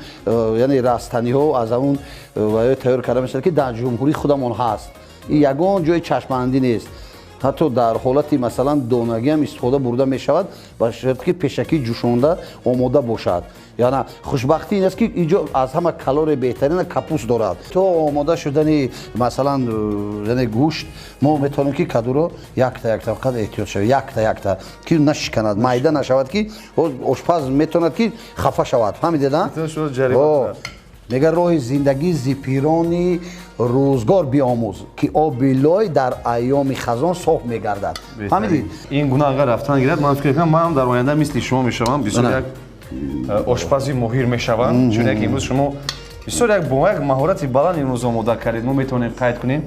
яъне растаниҳо, аз ҳамун ваё тайёр карда мешавад, ки дар ҷумҳурии худамон ҳаст. Ин ягон ҷои чашмандӣ нест. Ҳатто дар ҳолати масалан донагиам истифода бурда мешавад, ба шарте ки пешакӣ ҷӯшонда омода бошад. Яъне хушбахтӣ ин аст, ки инҷо аз ҳама калория беҳтарина капуст дорад. То омода шудани масалан яъне гӯшт мо метавонем ки кадуро якта якта, фақат эҳтиёт шавед, якта якта, ки нашиканад, майда нашавад, ки ошпаз метавонад ки хафа шавад. Фаҳмидед, а? Мегӯяд роҳи зиндагӣ зи пирони рӯзгор биомӯз, ки оби лой дар айёми хазон соф мегардад. Фаҳмидед? Ин гуна агар рафтан гирад, ман фикр мекунам ман дар оянда мисли шумо мешавам, бисёр як ошпази моҳир мешавам, чун як имрӯз шумо бисёр як бо як маҳорати баланд имрӯз омода кардед. Мо метавонем қайд кунем.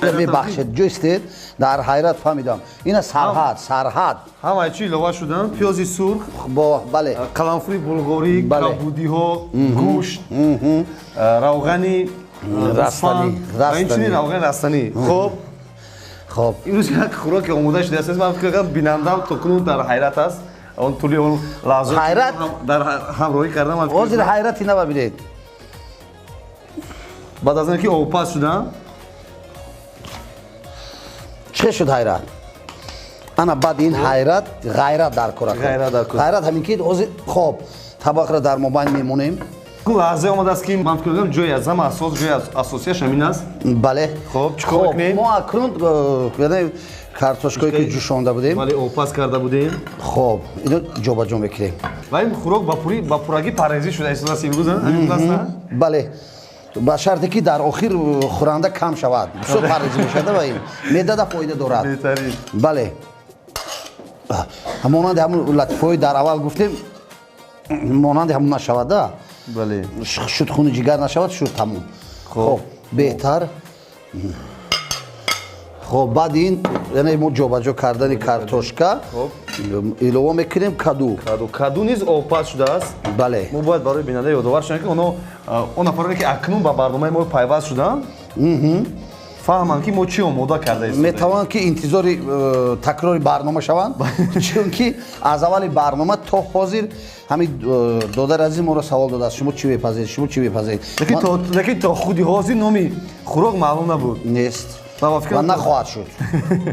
Мебахшед, ҷӯстед, дар ҳайрат фаҳмидам. Ина сарҳад, сарҳад. Ҳамаи чӣ илова шудан? Пиёзи сурх, бо бале, қаламфури булғорӣ, кабудиҳо, гӯшт, равғани растанӣ, инчунин равғани растанӣ. Хоб, хоб, имрӯз як хӯроке омода шудааст. Ман фикр кардам бинандам то кунун дар ҳайрат аст. Он тӯли он лаҳза ҳайрат дар ҳамроҳӣ кардам. Ҳозир ҳайрати набинед. Баъд аз он ки обпаз шудам, чӣ шуд ҳайрат? Ана баъд ин ҳайрат ғайрат дар кор. Ғайрат ҳамин ки ҳозир хоб табақро дар мобайн мемонем. Лаҳзае омадааст, ки ман фикр мекунам ҷои аз ҳама асос, ҷои асосияш ҳамин аст. Бале. Хоб, чӣ кор мекунем? Мо акнун яъне картошкое ки ҷӯшонда будем, бале, обпаз карда будем. Хоб, ино ҷобаҷо мекунем. Ва ин хӯрок ба пуррагӣ парҳезӣ шуда истодааст имрӯз, ҳамин аст? Бале. Ба шарте ки дар охир хӯранда кам шавад. Бисёр парҳезӣ мешавад ва ин меъдада фоида дорад. Бале. Монанди ҳамун латифаҳои дар аввал гуфтем, монанди ҳамун нашавад, да? Бале. Шуд хуни ҷигар нашавад, шуд тамом. Хоб, беҳтар. Хоб, баъд ин яъне мо ҷобаҷо кардани картошка илова мекунем каду. Каду, каду низ обпаз шудааст. Бале. Мо бояд барои бинанда ёдовар шавем, ки онҳо он нафароне ки акнун ба барномаи мо пайваст шуданд, фаҳманд, ки мо чӣ омода кардаем. Метавонанд ки интизори такрори барнома шаванд, чунки аз аввали барнома то ҳозир ҳамин додари азиз моро савол додааст: шумо чӣ мепазед, шумо чӣ мепазед? Лекин то худи ҳозир номи хӯрок маълум набуд. Нест. Ва нахоҳад шуд,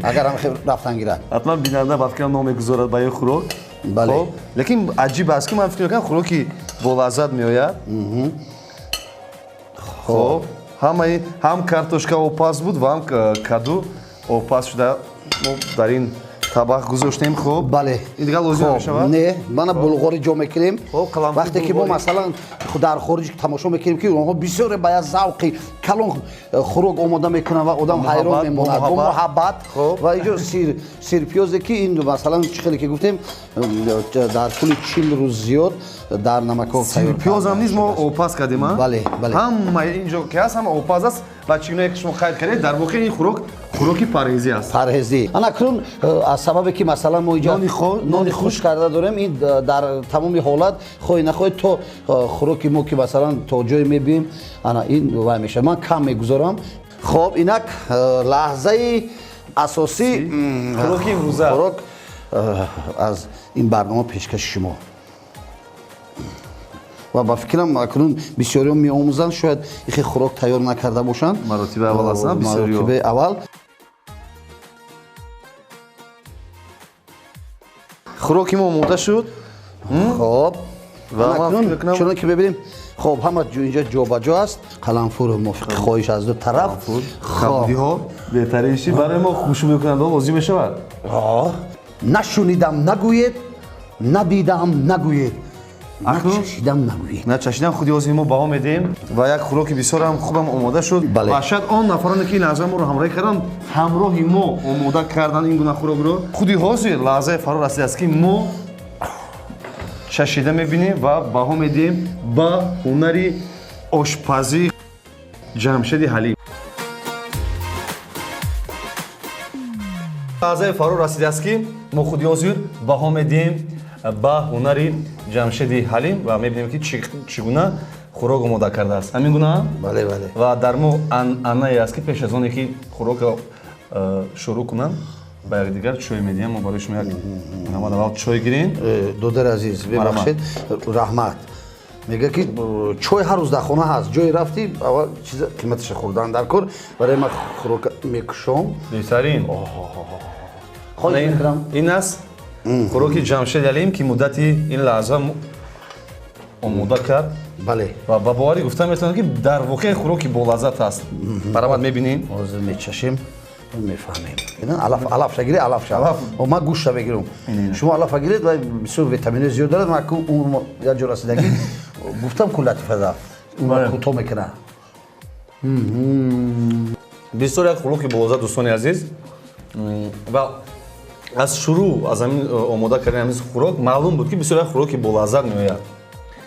агар ҳам рафтан гирад. Ҳатман бинанда ба фикрам ном мегузорад ба ин хӯрок. Бале. Лекин аҷиб аст, ки ман фикр мекунам, хӯроки бо лаззат меояд. Хоб, ҳамаи ҳам картошка обпаз буд ва ҳам каду обпаз шуда мо дар ин табақ гузоштем. Хоб, бале. Ин дигар лозим мешавад? Не, мана булғори ҷо мекунем. Вақте ки мо, масалан, дар хориҷ тамошо мекунем, ки онҳо бисёре ба як завқи калон хӯрок омода мекунанд ва одам ҳайрон мемонад, бо муҳаббат. Ва инҷо сирпиёзе, ки ин, масалан, чӣ хеле ки гуфтем, дар тӯли 40 рӯз зиёд дар намакоб. Сирпиёзам низ мо обпаз кардем. Бале, бале. Ҳамаи инҷо ки ҳаст, ҳама обпаз аст. Ва чӣ гуна ки шумо қайд кардед, дар воқеъ ин хӯрок хӯроки парҳезӣ аст. Парҳезӣ. Ана акнун аз сабабе ки, масалан, мо инҷо нони хушк карда дорем, ин дар тамоми ҳолат, хоҳӣ нахоҳӣ, то хӯроки мо ки, масалан, то ҷое мебием, ана ин вай мешавад. Ман кам мегузорам. Хоб, инак лаҳзаи асосӣ. Хӯроки имрӯза. Хӯрок аз ин барнома пешкаши шумо. Ва ба фикрам, акнун бисёриён меомӯзанд, шояд ихе хӯрок тайёр накарда бошанд. Маротибаи аввал аст. Маротибаи аввал. Хӯроки мо омода шуд. Хоб, чунон ки мебинем, хоб, ҳама инҷо ҷобаҷо аст. Қаламфур мувофиқи хоҳиш аз ду тараф. Кабудиҳо беҳтарин чи барои мо хушбӯйкунандаҳо лозим мешавад. Нашунидам нагӯед, надидаам нагӯед, начашидам нагӯед. Начашидам. Худи ҳозир мо баҳо медиҳем. Ва як хӯроки бисёрам хубам омода шуд. Ва шояд он нафароне, ки ин лаҳза моро ҳамроҳӣ карданд, ҳамроҳи мо омода кардан ин гуна хӯрокро. Худи ҳозир лаҳзаи фаро расидааст, ки мо чашида мебинем ва баҳо медиҳем ба ҳунари ошпазии Ҷамшеди Ҳалим. Лаҳзаи фаро расидааст, ки мо худи ҳозир баҳо медиҳем ба ҳунари Ҷамшеди Ҳалим ва мебинем, ки чӣ гуна хӯрок омода кардааст. Ҳамин гуна? Бале, бале. Ва дар мо анъанае аст, ки пеш аз оне ки хӯрокро шурӯъ кунам, ба якдигар чой медиҳам. Мо барои шумо як намад аввал чой гирем. Додари азиз, бебахшед, раҳмат. Мега, ки чой ҳар рӯз дар хона ҳаст, ҷое рафтӣ, аввал чиз қиматаша хӯрдан дар кор. Барои ман хӯрока мекушом. Беҳтарин. Хоҳиш мекунам. Ин аст хӯроки Ҷамшед Алим, ки муддати ин лаҳза омода кард. Бале. Ва ба боварӣ гуфта метавонам, ки дар воқеъ хӯроки болаззат аст. Баромад, мебинем. Ҳозир мечашем, мефаҳмем. Алафша гиред, алафша. Ман гӯшта мегирам, шумо алафа гиред. Ва бисёр витаминои зиёд дорад. Ман як ҷо расидагӣ гуфтам, ку латифада кӯтоҳ мекунад. Бисёр як хӯроки болаззат, дӯстони азиз. Ва аз шурӯъ, аз ҳамин омода кардани ҳамин хӯрок маълум буд, ки бисёр як хӯроки болаззат меояд.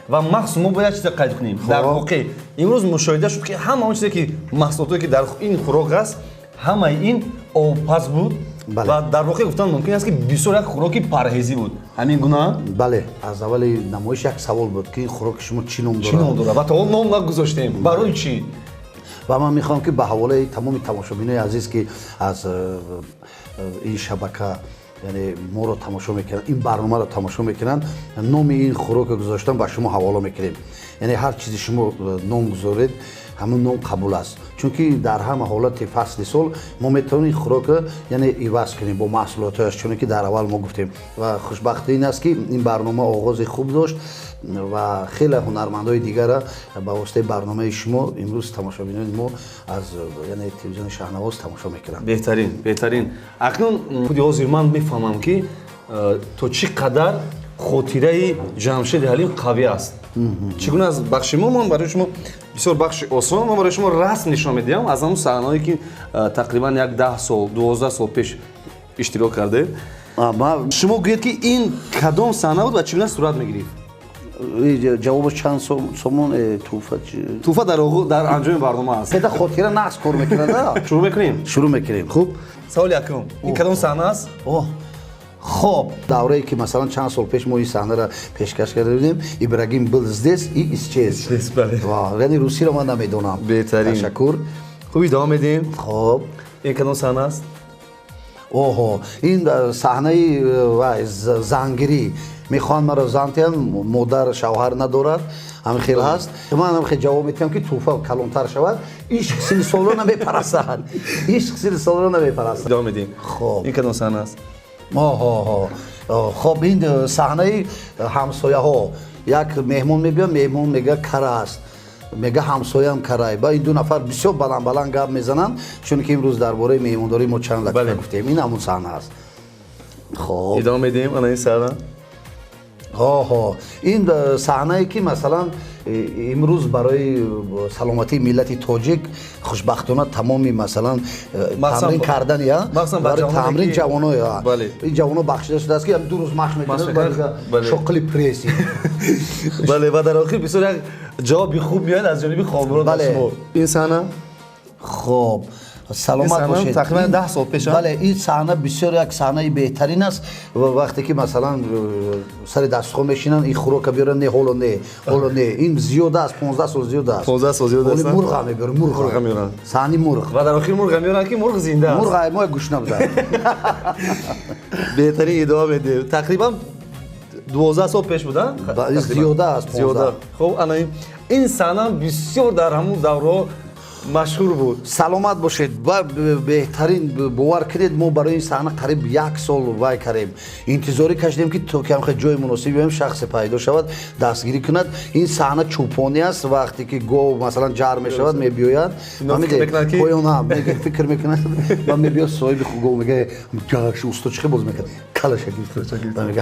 Ва махсус мо бояд чизе қайд кунем: дар воқеъ имрӯз мушоҳида шуд, ки ҳама он чизе ки маҳсулотое ки дар ин хӯрок аст, ҳамаи ин обпаз буд. Ва дар воқеъ гуфтан мумкин аст, ки бисёр як хӯроки парҳезӣ буд. Ҳамин гуна? Бале. Аз аввали намоиш як савол буд, ки ин хӯроки шумо чӣ ном дорад. Чӣ ном дорад? Ва то ҳол ном нагузоштем. Барои чӣ? Ва ман мехоҳам, ки ба ҳаволаи тамоми тамошобинои азиз, ки аз ин шабака, яъне моро тамошо мекунанд, ин барномаро тамошо мекунанд, номи ин хӯрокро гузоштан ба шумо ҳавола мекунем. Яъне ҳар чизе шумо ном гузоред, ҳамон ном қабул аст, чунки дар ҳама ҳолати фасли сол мо метавонем ин хӯрокро, яъне, иваз кунем бо маҳсулотҳояш, чуне ки дар аввал мо гуфтем. Ва хушбахтӣ ин аст, ки ин барнома оғози хуб дошт ва хеле ҳунармандои дигара ба воситаи барномаи шумо имрӯз тамошобинони мо аз, яъне, телевизиони Шаҳнавоз тамошо мекунанд. Беҳтарин, беҳтарин. Акнун худи ҳозир ман мефаҳмам, ки то чӣ қадар хотираи Ҷамшеди Ҳалим қавӣ аст. Чӣ гуна аз бахши мо, ман барои шумо бисёр бахши осон, ман барои шумо расм нишон медиҳам аз ҳамон саҳнаҳое, ки тақрибан як 10 сол, 12 сол пеш иштирок кардед. Шумо гӯед, ки ин кадом саҳна буд ва чӣ гуна сурат мегирифт. Ҷавобаш чанд сомон туҳфа? Туҳфа дар анҷоми барнома аст. Кеда хотира нақс кор мекунад. Шурӯъ мекунем. Шурӯъ мекунем. Хуб, саволи якум: ин кадом саҳна аст? Хоб, даврае ки, масалан, чанд сол пеш мо ин саҳнаро пешкаш карда будем, Ибрагим был здесь и исчез. Яъне русиро ман намедонам. Беҳтарин. Ташаккур. Хуб, идома медиҳем. Хоб. Ин кадом саҳна аст? Оҳо, ин саҳнаи вай, зангирӣ, мехоҳанд маро зан диҳанд, модар шавҳар надорад, ҳамин хел ҳаст. Ман ҳам хел ҷавоб медиҳам, ки тӯҳфа калонтар шавад. Ишқ синни солро намепарастад, ишқ синни солро намепарастад. Идома медиҳем. Хоб. Ин кадом саҳна аст? Оҳо, хоб, ин саҳнаи ҳамсояҳо. Як меҳмон мебиёд, меҳмон мега, кара аст, мега, ҳамсоям карай. Ба ин ду нафар бисёр баланд баланд гап мезананд, чунки имрӯз дар бораи меҳмондорӣ мо чанд латифа гуфтем. Ин ҳамун саҳна аст. Хоб. Идома медиҳем, ана ин саҳна. Оҳо, ин саҳнае, ки масалан имрӯз барои саломатии миллати тоҷик, хушбахтона, тамоми масалан тамрин кардани барои тамрин ҷавоно, ин ҷавоно бахшида шудааст, ки 2 рӯз машқ мекунанд, шоқили пресси. Бале, ва дар охир бисёр як ҷавоби хуб меояд аз ҷониби Хонмурод ба шумо. Ин саҳна? Хоб, саломат бошед. Тақрибан 10 сол пеш. Бале, ин саҳна бисёр як саҳнаи беҳтарин аст. Вақте ки масалан сари дастурхон мешинанд, ин хӯрока биёранд, не, ҳоло не, ҳоло не. Ин зиёда аст, 15 сол зиёда аст. 15 сол зиёда аст. Мурға мебиёранд, мурға меоранд. Саҳни мурғ. Ва дар охир мурға меоранд, ки мурғ зинда аст. Мурғ мо гӯшна буда. Беҳтарин, идома медиҳем. Тақрибан 12 сол пеш буда. Зиёда аст. Зиёда. Хоб, ана ин саҳна бисёр дар ҳамун даврҳо машҳур буд. Саломат бошед. Ва беҳтарин, бовар кунед, мо барои ин саҳна қариб як сол вай кардем, интизорӣ кашидем, ки то кам ҷои муносиб ёем, шахсе пайдо шавад, дастгирӣ кунад. Ин саҳна чӯпонӣ аст. Вақте ки гов масалан ҷар мешавад, мебиёяд, поёна фикр мекунад ва мебиёд соҳиби гов, мега, усто чӣ боз мекард, калаша гирифта, мега,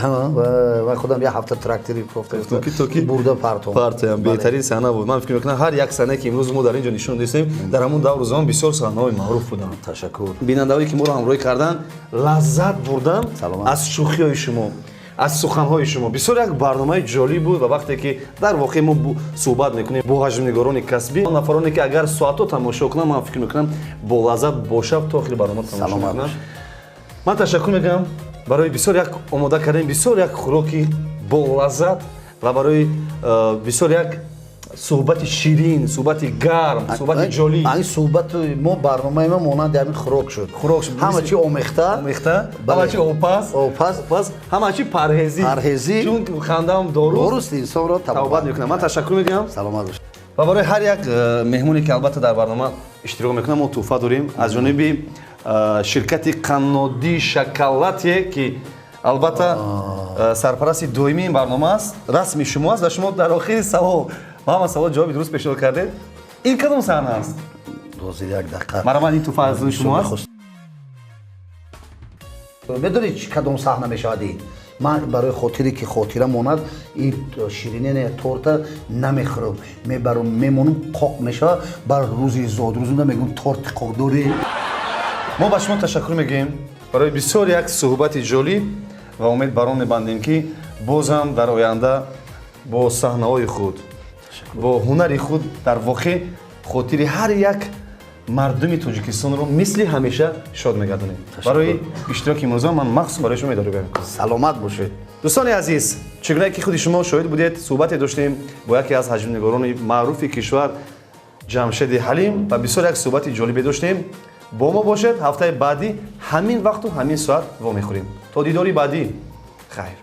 ман худам як ҳафта трактори бурда партом. Партоям. Беҳтарин саҳна буд. Ман фикр мекунам, ҳар як саҳнае, ки имрӯз мо дар ин ҷо нишон дистем, дар ҳамон давру замон бисёр саҳнаҳои маъруф буданд. Ташаккур. Бинандаҳое, ки моро ҳамроҳӣ карданд, лаззат бурдам аз шӯхиҳои шумо, аз суханҳои шумо. Бисёр як барномаи ҷолиб буд. Ва вақте ки дар воқеъ мо суҳбат мекунем бо ҳаҷмнигорони касбӣ, нафароне, ки агар соатҳо тамошо кунам, ман фикр мекунам, бо лаззат бо шавқ то охири барнома тамошо мекунам. Ман ташаккур мекунам барои бисёр як омода кардани бисёр як хӯроки болаззат ва барои бисёр як суҳбати ширин, суҳбати гарм, суҳбати ҷолиб. Ин суҳбати мо, барномаи мо монанди ҳамин хӯрок шуд. Хӯрок шуд. Ҳама чи омехта. Омехта, ҳама чи опас. Опас. Пас ҳама чи парҳезӣ. Парҳезӣ. Чун хандаам дору дуруст инсонро табобат мекунад. Ман ташаккур мегӯям. Саломат бошед. Ва барои ҳар як меҳмоне, ки албатта дар барнома иштирок мекунад, мо тӯҳфа дорем аз ҷониби ширкати Қаннодӣ Шоколате, ки албатта сарпарасти доимии ин барнома аст. Расми шумо аст ва шумо дар охири савол ба ҳама савол ҷавоби дуруст пешниҳод кардед. Ин кадом саҳна аст? Ҳозир, як дақиқа. Марҳамат, ин тӯҳфа аз шумо аст. Медонед, чи кадом саҳна мешавад ин? Ман барои хотире, ки хотира монад, ин ширинине, торта намехӯрам, мебарам, мемонам, қоқ мешавад. Бар рӯзи зодрӯзунда мегӯм, торти қоқ дорӣ? Мо ба шумо ташаккур мегӯем барои бисёр як суҳбати ҷолиб ва умед бар он мебандем, ки бозам дар оянда бо саҳнаҳои худ, бо ҳунари худ дар воқеъ хотири ҳар як мардуми Тоҷикистонро мисли ҳамеша шод мегардонем. Барои иштироки имрӯза ман махсус барои шумо медорӣ баён. Саломат бошед. Дӯстони азиз, чӣ гуна ки худи шумо шоҳид будед, суҳбате доштем бо яке аз ҳаҷмнигорони маъруфи кишвар, Ҷамшеди Ҳалим, ва бисёр як суҳбати ҷолибе доштем. Бо мо бошед, ҳафтаи баъдӣ ҳамин вақту ҳамин соат вомехӯрем. То дидори баъдӣ, хайр.